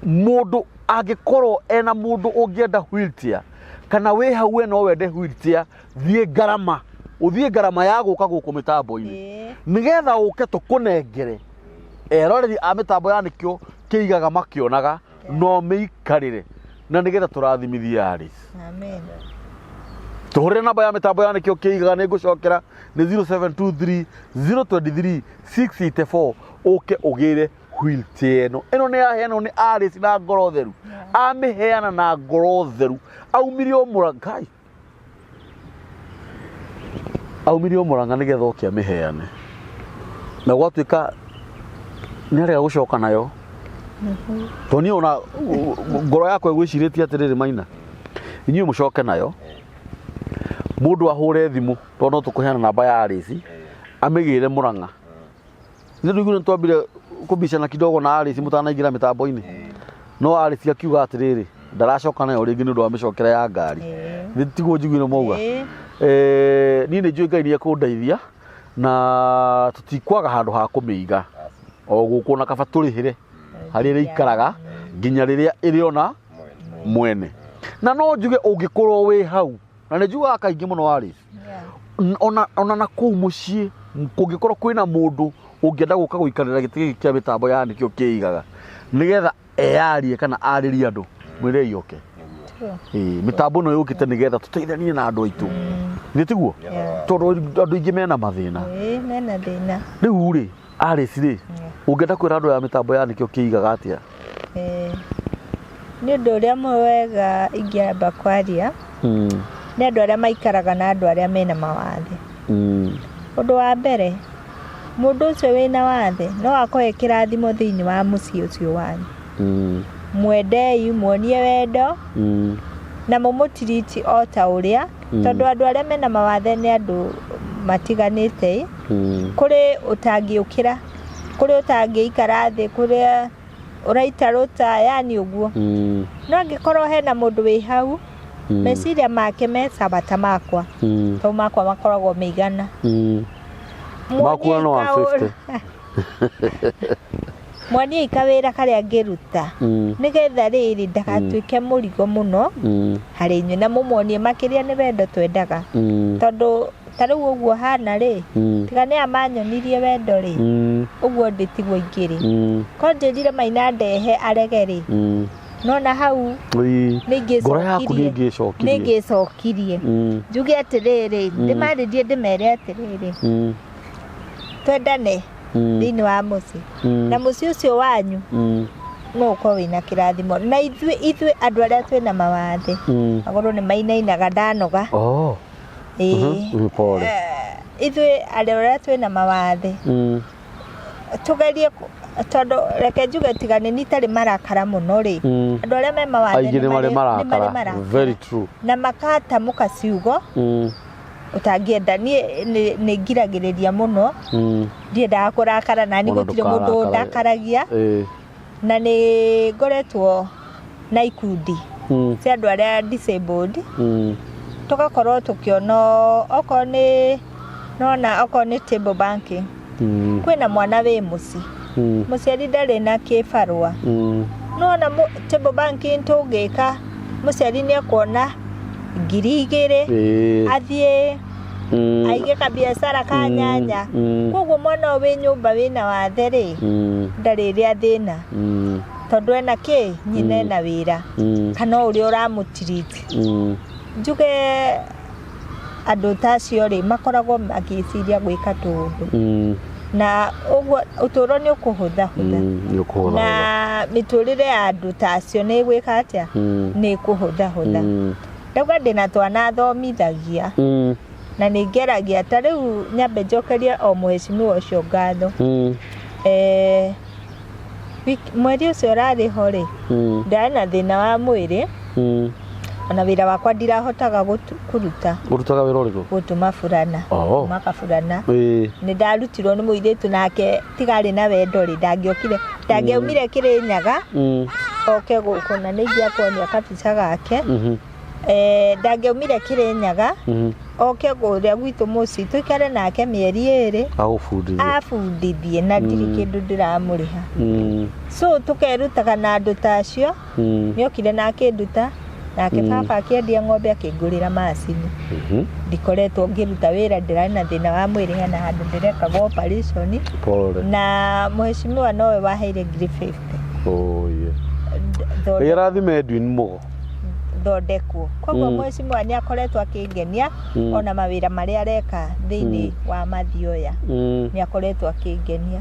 mũndũ angĩkorwo ena mũndũ ũngĩenda wheelchair kana wĩ hau we no wende wheelchair thiĩ ngarama ũthiĩ ngarama ya gũka gũkũ mĩtambo-inĩ Ĩĩ. nĩgetha ũke tũkũnengere eroreri a mĩtambo ya nĩkĩo kĩigaga makĩonaga no mĩikarĩre na nĩgetha tũrathimithie Alice. Amen. Tũhũrĩre namba ya mĩtambo ya nĩkĩo kĩigaga nĩ ngũcokera nĩ 0723 023 684 ũke ũgĩre wheelchair ĩno ĩno nĩ yaheanwo nĩ Alice na ngoro theru amĩheana na ngoro theru aumire o Mũrang'a aumire o Mũrang'a nĩgetha oke amĩheane na gwatuĩka nĩ arega gũcoka nayo. Tondũ niĩ ona ngoro yakwa ĩgwĩcirĩtie atĩrĩrĩ, Maina, inyuĩ mũcoke nayo, mũndũ ahũre thimũ, tondũ no tũkũheana namba ya Alice amĩgĩre Mũrang'a. Nĩ ndũiguire nĩtwambire kũbicana kidogo na Alice mũtanaingĩra mĩtambo-inĩ, no Alice akiuga atĩrĩrĩ, ndaracoka nayo rĩngĩ nĩ ũndũ wa mĩcokere ya ngari. Nĩ tiguo njiguire mauga? Ĩĩ. Niĩ nĩ njũĩ Ngai nĩ ekũndeithia na tũtikwaga handũ ha kũmĩiga o gũkũ, na kaba tũrĩhĩre harĩa ĩrĩikaraga nginya rĩrĩa ĩrĩona mwene. Na no njuge ũngĩkorwo wĩ hau, na nĩ njugaga kaingĩ mũno, Alice, ona na kũu mũciĩ kũngĩkorwo kwĩna mũndũ ũngĩenda gũka gũikarĩra gĩtĩ gĩkĩ kĩa mĩtambo ya nĩkĩo kĩigaga, nĩgetha eyarie kana arĩrie andũ, mwĩrei oke. Ĩĩ, mĩtambo ĩno yũkĩte nĩgetha tũteithanie na andũ aitũ, nĩ tiguo? Tondũ andũ aingĩ mena mathĩna. Ĩĩ, mena thĩna. Rĩu rĩ, Alice rĩ, ũngĩenda kwĩra andũ ya mĩtambo ya nĩkĩo kĩigaga atĩa? Nĩ ũndũ ũrĩa mwega ingĩamba kwaria nĩ andũ arĩa maikaraga na andũ arĩa mena mawathe. Ũndũ wa mbere, mũndũ ũcio wĩna wathe no akorwo e kĩrathimo thĩinĩ wa mũciĩ ũcio wanyu. Mwendei, muonie wendo na mũmũtiriti o ta ũrĩa, tondũ andũ arĩa mena mawathe nĩ andũ matiganĩte. Kũrĩ ũtangĩũkĩra, kũrĩ ũtangĩikara thĩ, kũrĩ ũraita rũta, yani ũguo. No angĩkorwo hena mũndũ wĩ hau, meciria make me sawa ta makwa, tondũ makwa makoragwo meigana. Maku no 150. Muonie kawĩra karĩa angĩruta nĩgetha rĩrĩ ndagatuĩke mũrigo mũno harĩ inyuĩ, na mũmuonie makĩria nĩ wendo twendaga, tondũ ta rĩu ũguo hana rĩ, tiga nĩ amanyonirie wendo rĩ, ũguo ndĩtigwo ingĩrĩ ko njĩrire Maina ndehe arege rĩ, nona hau nĩ Ngoro yaku nĩ ingĩcokirie, ĩngĩcokirie. Nĩ ingĩcokirie, njuge atĩrĩrĩ, ndĩmarĩrie, ndĩmere atĩrĩrĩ, twendane thĩinĩ wa mũciĩ, na mũciĩ ũcio wanyu no ũkorwo wĩna kĩrathimo. Na ithuĩ andũ arĩa twĩna mawathe, magũrũ nĩ mainainaga ndanoga. Oh. Ĩĩ. Pole. Ithuĩ andũ arĩa twĩna mawathe, tũgerie tondũ reke njuge, tiga nĩ itarĩ marakara mũno rĩ, andũ arĩa me mawathe Aingĩ nĩ marĩ nĩ marĩ marakara. marakara. Very true. Na makatamũka ciugo ũtangĩenda. Niĩ nĩ ngiragĩrĩria mũno, ndiendaga kũrakara, na niĩ Ona gũtirĩ mũndũ ndũkarakara. ndakaragia. Na nĩ ngoretwo na ikundi cia andũ arĩa disabled, tũgakorwo tũkĩona okorwo nĩ nona okorwo nĩ table banking, kwĩna mwana wĩ mũciĩ, mũciari ndarĩ na kĩbarũa, nona table banking tũngĩka, mũciari nĩ ekuona 2000, athiĩ aige kabiacara ka nyanya. Koguo mwana ũyũ wĩ nyũmba wĩna wathe rĩ, ndarĩrĩa thĩna, tondũ ena kĩ nyina, ena wĩra, kana ũrĩa ũramũtiriti. Njuge andũ ta acio rĩ, makoragwo magĩciria gwĩka tũũndũ, na ũguo ũtũũro nĩ ũkũhũthahũtha. Nĩ ũkũhũthahũtha. Na mĩtũrĩre ya andũ ta acio nĩ ĩgwĩka atĩa? Nĩ ĩkũhũthahũtha. Ndauga ndĩna twana thomithagia, na nĩ ngeragia. Ta rĩu nyambe njokerie o mũhecimiwa ũcio ngatho. Mweri ũcio ũrarĩ ho rĩ, ndarĩ na thĩna wa mwĩrĩ, ona wĩra wakwa ndirahotaga kũruta. Ũrutaga wĩra ũrĩkũ? Gũtuma burana. Oh. Gũtuma kaburana. Nĩ ndarutirwo nĩ mũirĩtu, nake tigarĩ na wendo rĩ, ndangĩokire, ndangĩaumire Kĩrĩnyaga oke gũkũ, na nĩ ingĩakuonia kabica gake. Ndangĩaumire Kĩrĩnyaga oke kũrĩa gwitũ mũciĩ tũikare nake mĩeri 2, Agũbundithia. Abundithie, na ndirĩ kĩndũ ndĩramũrĩha. So tũkerutaga na andũ ta acio. Nĩokire na akĩnduta nake. Baba akĩendia ng'ombe, akĩngũrĩra macini. Ndikoretwo ngĩruta wĩra, ndĩrarĩ na thĩna wa mwĩrĩ, hena handũ ndĩrekagwo operation. Pole. Na mũhecimiwa nowe waheire ngiri 50. Oh, yeah. Ngai arathime Edwin Mugo. Thondekwo. Koguo mũhecimiwa nĩ akoretwo akĩngenia, ona mawĩra marĩa areka thĩinĩ wa mathioya, nĩ akoretwo akĩngenia.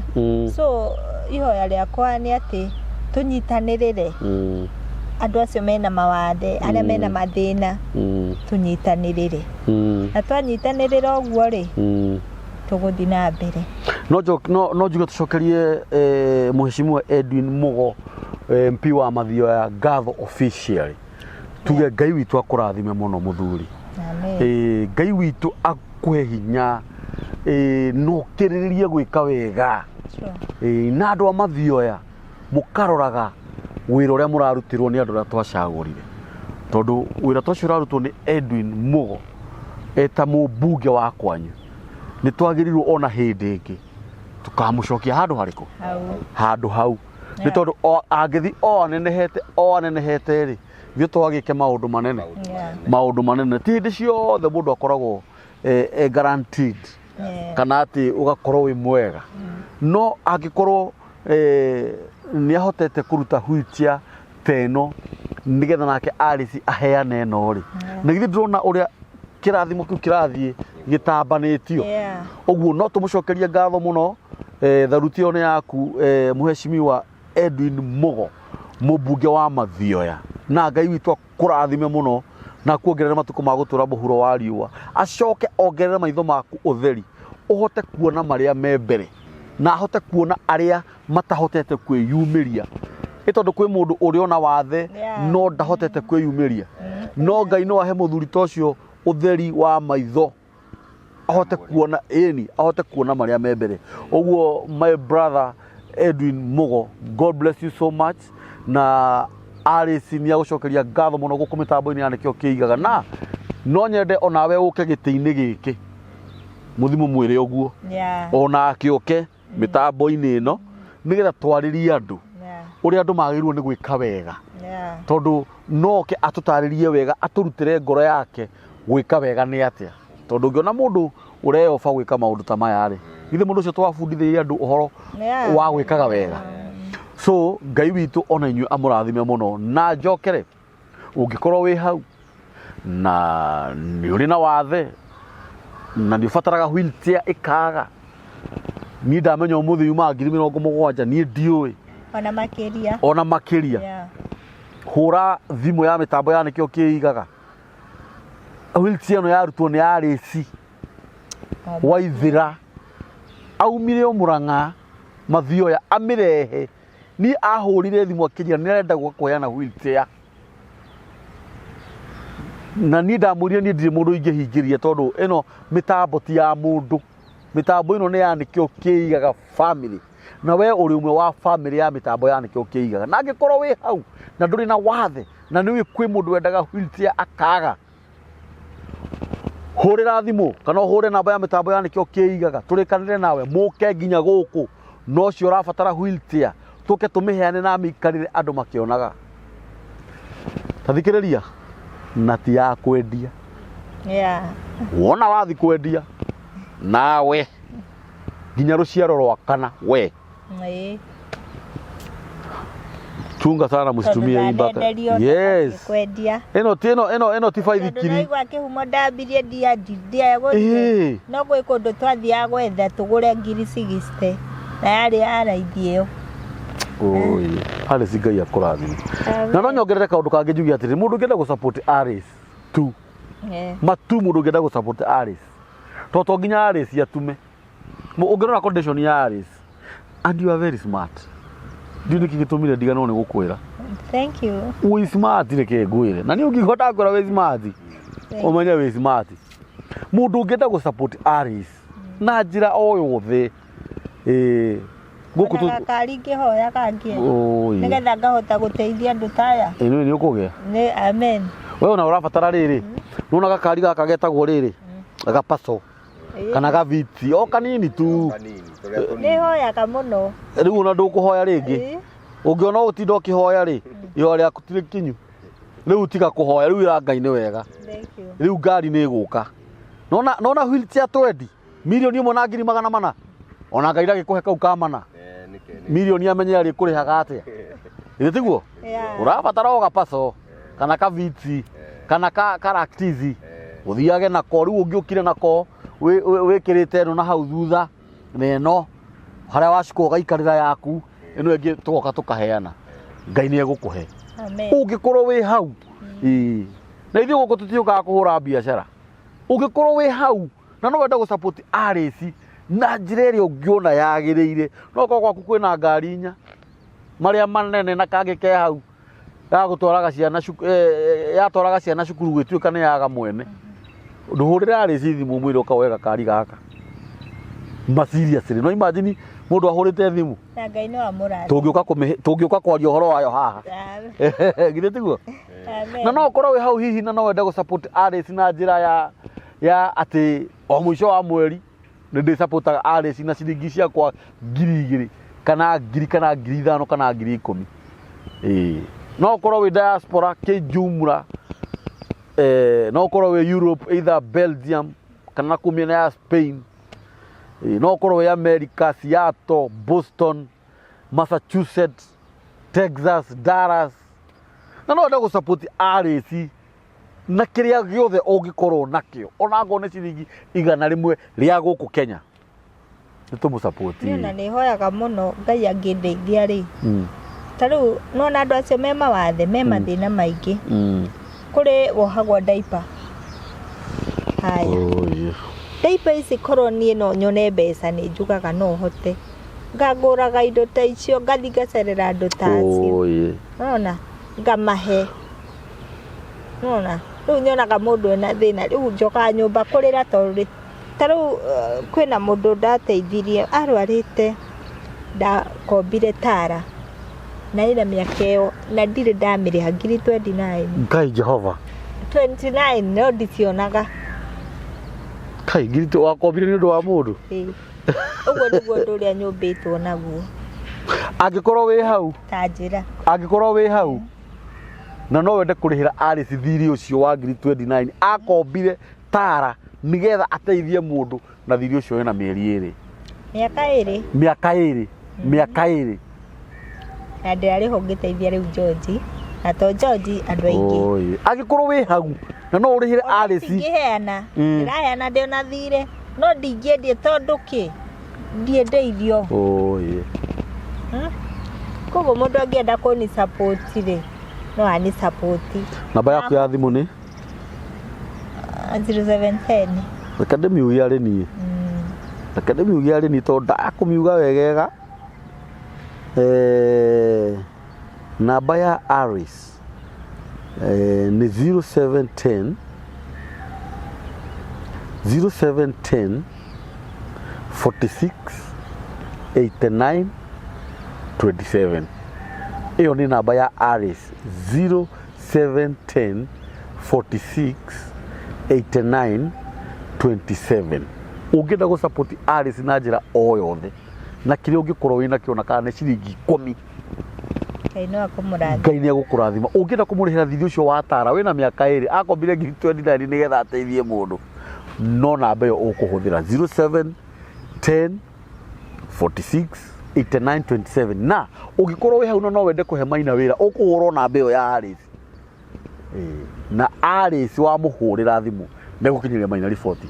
So ihoya rĩakwa nĩ atĩ tũnyitanĩrĩre, andũ acio mena mawathe, arĩa mena mathĩna, tũnyitanĩrĩre, na twanyitanĩrĩra ũguo rĩ, tũgũthiĩ na mbere. No njuge tũcokerie mũhecimiwa Edwin Mugo. MP wa Mathioya ngatho officially tuge Ngai witũ akũrathime mũno mũthuri. Amen. Ngai witũ akũhe hinya na ũkĩrĩrĩrie gwĩka wega. Sure. Na andũ a Mathioya mũkaroraga wĩra ũrĩa mũrarutirwo nĩ andũ arĩa twacagũrire, tondũ wĩra ta ũcio ũrarutwo nĩ Edwin Mugo eta mũmbunge wa kwanyu, nĩ twagĩrĩirwo ona hĩndĩ ĩngĩ tũkamũcokia handũ harĩkũ? Hau. Handũ hau nĩ tondũ angĩthi o anenehete o anenehete rĩ, ithuĩ twagĩke maũndũ manene. Maũndũ manene ti hĩndĩ ciothe mũndũ akoragwo guaranteed kana atĩ ũgakorwo wĩ mwega, no angĩkorwo nĩ ahotete kũruta wheelchair ta ĩno nĩgetha nake Alice aheane ĩno rĩ, na githĩ ndũrona ũrĩa kĩrathimo kĩu kĩrathiĩ gĩtambanĩtio? Ũguo no tũmũcokerie ngatho mũno. Tharuti ĩyo nĩ yaku, Mheshimiwa Edwin Mugo, mũmbunge wa Mathioya, na Ngai witũ akũrathime mũno na kuongerera matukũ ma gũtũra mũhuro wa riũa, acoke ongerere maitho maku ũtheri, ũhote kuona marĩa me mbere na ahote kuona arĩa matahotete kwĩyumĩria, ĩ tondũ kwĩ mũndũ ũrĩ ona wathe no ndahotete kwĩyumĩria, no Ngai no ahe mũthuri ta ũcio ũtheri wa maitho ahote kuona, ĩni ahote kuona marĩa me mbere. Ũguo my brother Edwin Mugo, God bless you so much, na Alice nĩ agũcokeria ngatho mũno gũkũ mĩtambo-inĩ ya Nĩkĩo Kĩigaga, na no nyende onawe ũke gĩtĩ-inĩ gĩkĩ mũthimũ mwĩre ũguo onake ũke mĩtambo-inĩ ĩno nĩgetha twarĩrie andũ ũrĩa andũ magĩrĩirwo nĩ gwĩka wega, tondũ no oke atũtarĩrie wega, atũrutĩre ngoro yake gwĩka wega nĩ atĩa, tondũ ũngĩona mũndũ ũreyoba gwĩka maũndũ ta maya rĩ, githĩ mũndũ ũcio twabundithĩirie andũ ũhoro wa gwĩkaga wega. So Ngai witũ ona inyuĩ amũrathime mũno, na njokere ũngĩkorwo wĩ hau na nĩ ũrĩ na wathe na nĩ ũbataraga wheelchair ĩkaga, niĩ ndamenya ũmũthĩ yumaga 70,000, niĩ ndiũĩ ona makĩria, ona makĩria. Hũra thimũ ya mĩtambo ya Nĩkĩo Kĩigaga, wheelchair ĩno yarutwo nĩ Alice Waithĩra, aumire o Mũrang'a Mathioya amĩrehe. Niĩ ahũrire thimũ akĩnjĩra nĩ arenda gũka kũheana wheelchair, na niĩ ndamwĩrire niĩ ndirĩ mũndũ ingĩhingĩria, tondũ ĩno mĩtambo ti ya mũndũ, mĩtambo ĩno nĩ ya Nĩkĩo Kĩigaga family, na we ũrĩ ũmwe wa family ya mĩtambo ya Nĩkĩo Kĩigaga. Na angĩkorwo wĩ hau na ndũrĩ na wathe na nĩ ũĩ kwĩ mũndũ wendaga wheelchair akaga, hũrĩra thimũ kana ũhũre namba ya mĩtambo ya Nĩkĩo Kĩigaga, tũrĩkanĩre nawe mũke nginya gũkũ, na ũcio ũrabatara wheelchair tũke tũmĩheane na amĩikarĩre andũ makĩonaga. Ta thikĩrĩria, na ti ya kwendia. Wona wathi kwendia nawe nginya rũciaro rwa kana we chunga sana mũcitumie hii mpaka. Yes, kwendia ĩno ti ĩno ĩno ĩno ti baithikiri. Naigua kĩhumo ndambirie ndiagũrire, no gwĩ kũndũ twathiaga gwetha tũgũre 60,000 na yarĩ ya raithi ĩyo. Oi, Alice Ngai akũrathime. Na no nyongerere kaũndũ kangĩ njuge atĩrĩ, mũndũ ũngĩenda gũ support Alice tu matu, mũndũ ũngĩenda gũ support Alice to to nginya Alice atume, ũngĩrora condition ya Alice, and you are very smart, ndiũ nĩkĩ gĩtũmire ndiganwo nĩ gũkwĩra. Thank you. Wĩ smart, reke ngwĩre, na niĩ ũngĩigua ndakwĩra wĩ smart, ũmenye wĩ smart. Mũndũ ũngĩenda gũ support Alice na njĩra o yothe, gũkũ Ona gakari ngĩhoya kangĩ nĩgetha ngahota gũteithia andũ ta aya. Ĩ nĩ ũkũgĩa. Nĩ amen. We ona ũrabatara rĩrĩ, nĩwona gakari gaka getagwo rĩrĩ gapaco kana gaviti o kanini tu. Nĩ hoyaga mũno. Rĩu ona ndũkũhoya rĩngĩ, ũngĩona ũtinda ũkĩhoya rĩ, ihoya rĩaku ti rĩkinyu. Rĩu tiga kũhoya, rĩu ĩra Ngai nĩ wega. Rĩu ngari nĩ ĩgũka. Nona wheelchair twendi 1,400,000, ona Ngai ndagĩkũhe kau ka mana mirioni amenye arĩ kũrĩhaga atĩa, githĩ tiguo? Ũrabatara o gapaco kana kaviti kana karaktizi ũthiage nako. Rĩu ũngĩũkire nako wĩkĩrĩte ĩno na hau thutha na ĩno harĩa wacukwo ũgaikarĩra yaku, ĩno ĩngĩ tũgoka tũkaheana, Ngai nĩ egũkũhe ũngĩkorwo wĩ hau. Na ithuĩ gũkũ tũtiũkaga kũhũra biacara. Ũngĩkorwo wĩ hau na no wende gũ support Alice na njĩra ĩrĩa ũngĩona yagĩrĩire, no korwo gwaku kwĩna ngari inya, Marĩa manene na kangĩ ke hau ya gũtwaraga ciana yatwaraga ciana cukuru gwĩtuĩka nĩ yaga mwene. Ndũhũrĩre Alice thimũ mwĩre ũka woe gakari gaka. Ma seriously, no imagine mũndũ ahũrĩte thimũ. Na Ngai no amũrathime. Tũngĩũka kwaria ũhoro wayo haha. Githĩ tiguo? Amen. Na no ũkorwo wĩ hau hihi na no wende gũ support Alice na njĩra ya atĩ o mũico wa mweri nĩ ndĩ supportaga Alice na ciringi ciakwa 2,000 kana 1,000 kana 5,000 kana 10,000. Ĩĩ. No ũkorwo wĩ diaspora kĩjumla, no ũkorwo wĩ Europe, either Belgium kana kũu mĩena ya Spain. Ĩĩ, no ũkorwo wĩ America, Seattle, Boston, Massachusetts, Texas, Dallas. Na no wende gũ support Alice na kĩrĩa gĩothe ũngĩkorwo nakĩo, ona angorwo nĩ ciringi 100 rĩa gũkũ Kenya, nĩ tũmũ support. Niĩ ona nĩ hoyaga mũno Ngai angĩndeithia rĩ. Ta rĩu nĩwona andũ acio me mawathe, me mathĩna maingĩ. Kũrĩ wohagwo diaper. Haya. Oh, yeah. Diaper ici korwo niĩ no nyone mbeca nĩ njugaga no hote. Ngagũraga indo ta icio, ngathiĩ ngacerera andũ ta acio. Oh, yeah. Nĩwona? Ngamahe. Nĩwona? Rĩu nyonaga mũndũ ena thĩna, rĩu njokaga nyũmba kũrĩra tondũ rĩ, ta rĩu kwĩna mũndũ ndateithirie, arwarĩte, ndakombire tara, na ĩna mĩaka ĩyo, na ndirĩ ndamĩrĩha, ngiri 29. Ngai Jehova. 29, no ndicionaga. Kai, ngiri wakombire nĩ ũndũ wa mũndũ? Ĩĩ. Ũguo nĩguo ũndũ ũrĩa nyũmbĩtwo naguo. Angĩkorwo wĩ hau. Ta njĩra. Angĩkorwo wĩ hau, na no wende kũrĩhĩra Alice thirĩ ũcio wa ngiri 29, akombire tara nĩgetha ateithie mũndũ na thirĩ ũcio wĩna mĩeri ĩrĩ. Mĩaka ĩrĩ. Mĩaka ĩrĩ. Mĩaka ĩrĩ. Na ndĩrarĩho ngĩteithia rĩu George. Na to George, andũ aingĩ. Oi. Angĩkorwo wĩ hau na no ũrĩhĩre Ona Alice. Ndingĩheana. Ndĩraheana ndĩ ona thirĩ. No ndingĩendia tondũ kĩ? Ndiendeithio. Oi. Koguo mũndũ angĩenda kũni support rĩ, no ani support. Namba yaku ya thimũ nĩ? 0710. Reke ndĩmiuge arĩ niĩ. Reke ndĩmiuge arĩ niĩ tondũ ndakũmiuga wegega. Namba ya Alice, nĩ 0710, 0710 46 89 27. Ĩyo nĩ namba ya Alice, 0710 46 89 27. Ũngĩenda gũ support Alice na njĩra o yothe na kĩrĩa ũngĩkorwo wĩna kĩo, na kana nĩ ciringi 10, Ngai no akũmũrathime. Ngai nĩ egũkũrathima. Ũngĩenda kũmũrĩhĩra thirĩ ũcio wa tara wĩna mĩaka ĩrĩ, akombire ngiri 29 nĩgetha ateithie mũndũ, no namba ĩyo ũkũhũthĩra 07 10 46 89 27. Na ũngĩkorwo wĩ hau na no wende kũhe Maina wĩra, ũkũhũra namba ĩyo ya Alice. Na Alice wamũhũrĩra thimũ nĩegũkinyĩria Maina riboti.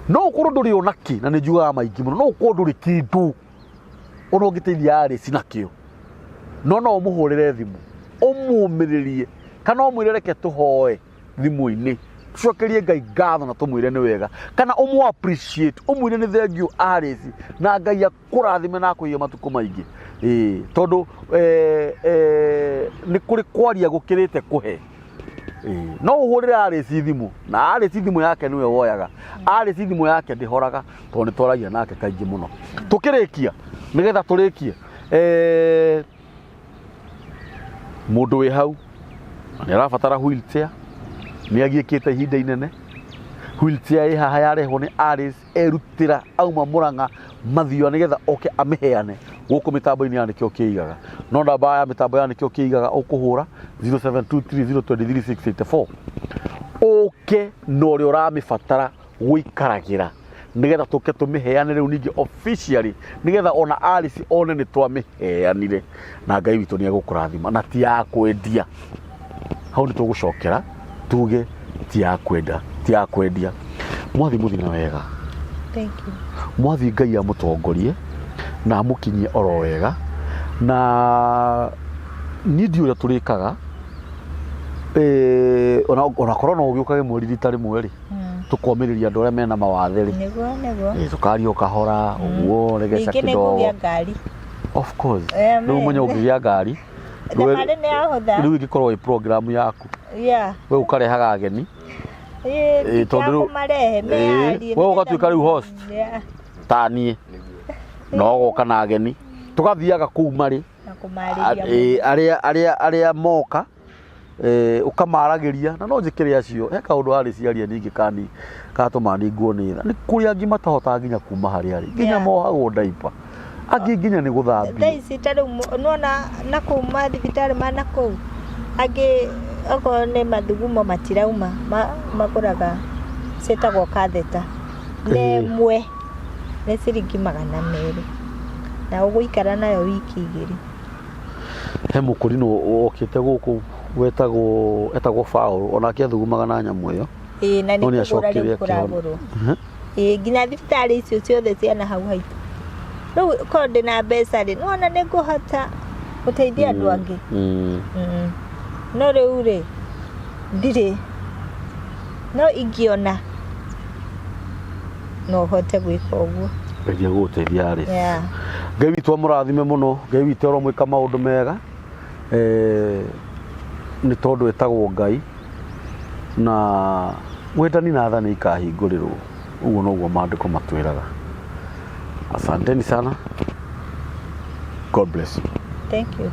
No ũkorwo ndũrĩ ona kĩ, na nĩ njugaga maingĩ mũno, no ũkorwo ndũrĩ kĩndũ ona ũngĩteithia Alice nakĩo, no no ũmũhũrĩre thimũ ũmũmĩrĩrie, kana ũmwĩre reke tũhoe thimũ-inĩ, tucokerie Ngai ngatho na tũmwĩre nĩ wega, kana ũmũ appreciate, ũmwĩre nĩ thank you Alice, na Ngai akũrathime na akũige matukũ maingĩ. Ĩĩ, tondũ nĩ kũrĩ kwaria gũkĩrĩte kũhe. Ĩĩ, no ũhũrĩre Alice thimũ, na Alice thimũ yake nĩwe woyaga. Alice thimũ yake ndĩhoraga, tondũ nĩ twaragia nake kaingĩ mũno. Tũkĩrĩkia, nĩgetha tũrĩkie, mũndũ wĩ hau nĩ arabatara wheelchair, nĩ agiĩkĩte ihinda inene. Wheelchair ĩ haha yarehwo nĩ Alice, erutĩra auma Murang'a Mathioya nĩgetha oke amĩheane gũkũ mĩtambo-inĩ ya Nĩkĩo Kĩigaga. No namba ya mĩtambo ya Nĩkĩo Kĩigaga ũkũhũra 0723023684, ũke na ũrĩa ũramĩbatara gũikaragĩra, nĩgetha tũke tũmĩheane rĩu ningĩ officially, nĩgetha ona Alice one nĩ twamĩheanire, na Ngai witũ nĩ egũkũrathima. Na ti ya kwendia, hau nĩ tũgũcokera tuge ti ya kwenda, ti ya kwendia. Mwathi mũthi na wega. Thank you. Mwathi Ngai amũtongorie na amũkinyie oro wega. Na niĩ ndiũĩ ũrĩa tũrĩkaga, ona korwo no ũgĩũkage mweri rita rĩmwe rĩ, tũkomĩrĩria andũ arĩa mena mawathe rĩ. Nĩguo, nĩguo. Tũkaria o kahora, ũguo regesha Ningĩ nĩ kidogo. ngũgĩa ngari. Of course. Amen. Rĩu mũnya ũngĩgĩa ngari Thabarĩ nĩ yahũtha. rĩu ĩngĩkorwo ĩ program yaku Yeah. we ũkarehaga ageni. Ĩĩ, Ĩĩ, tondũ rĩu- kũmarehe Ĩĩ, meyarie. we ũgatuĩka rĩu host. Yeah. Ta niĩ no goka na ageni tũgathiaga kũu marĩ Na kũmarĩria. Ĩĩ, arĩa moka ũkamaragĩria na no njĩkĩre acio he kaũndũ harĩ ciaria ningĩ kani gatũma ningwo nĩ tha nĩ kũrĩ angĩ matahotaga nginya kuma harĩa arĩ nginya Yeah. mohagwo ndaipa angĩ nginya nĩ Thaa gũthambio. ici ta rĩu nĩwona na kũu mathibitarĩ ma na kũu angĩ okorwo nĩ mathugumo matirauma magũraga ciĩtagwo katheta nĩ ĩmwe nĩ ciringi 200 na ũgũikara nayo wiki 2. He mũkũrinũ wokĩte gũkũ wetagwo etagwo Paul onake athugumaga na nyamũ ĩyo. Ĩĩ, na nĩ No nĩ kũgũra acokire rĩu akĩhona. kũragũrwo. Ĩĩ, nginya thibitarĩ icio ciothe ciana hau haitũ rĩu korwo ndĩna mbeca rĩ nĩwona nĩ ngũhota gũteithia andũ angĩ. No rĩu rĩ ndirĩ no ingĩona no hote gwĩka ũguo. Ngai agũgũteithia Alice. Yeah. Ngai witũ amũrathime mũno, Ngai witũ aromwĩka maũndũ mega nĩ tondũ etagwo Ngai na wendani na tha nĩ ikahingũrĩrwo ũguo noguo maandĩko matwĩraga. Asanteni sana. God bless you. Thank you.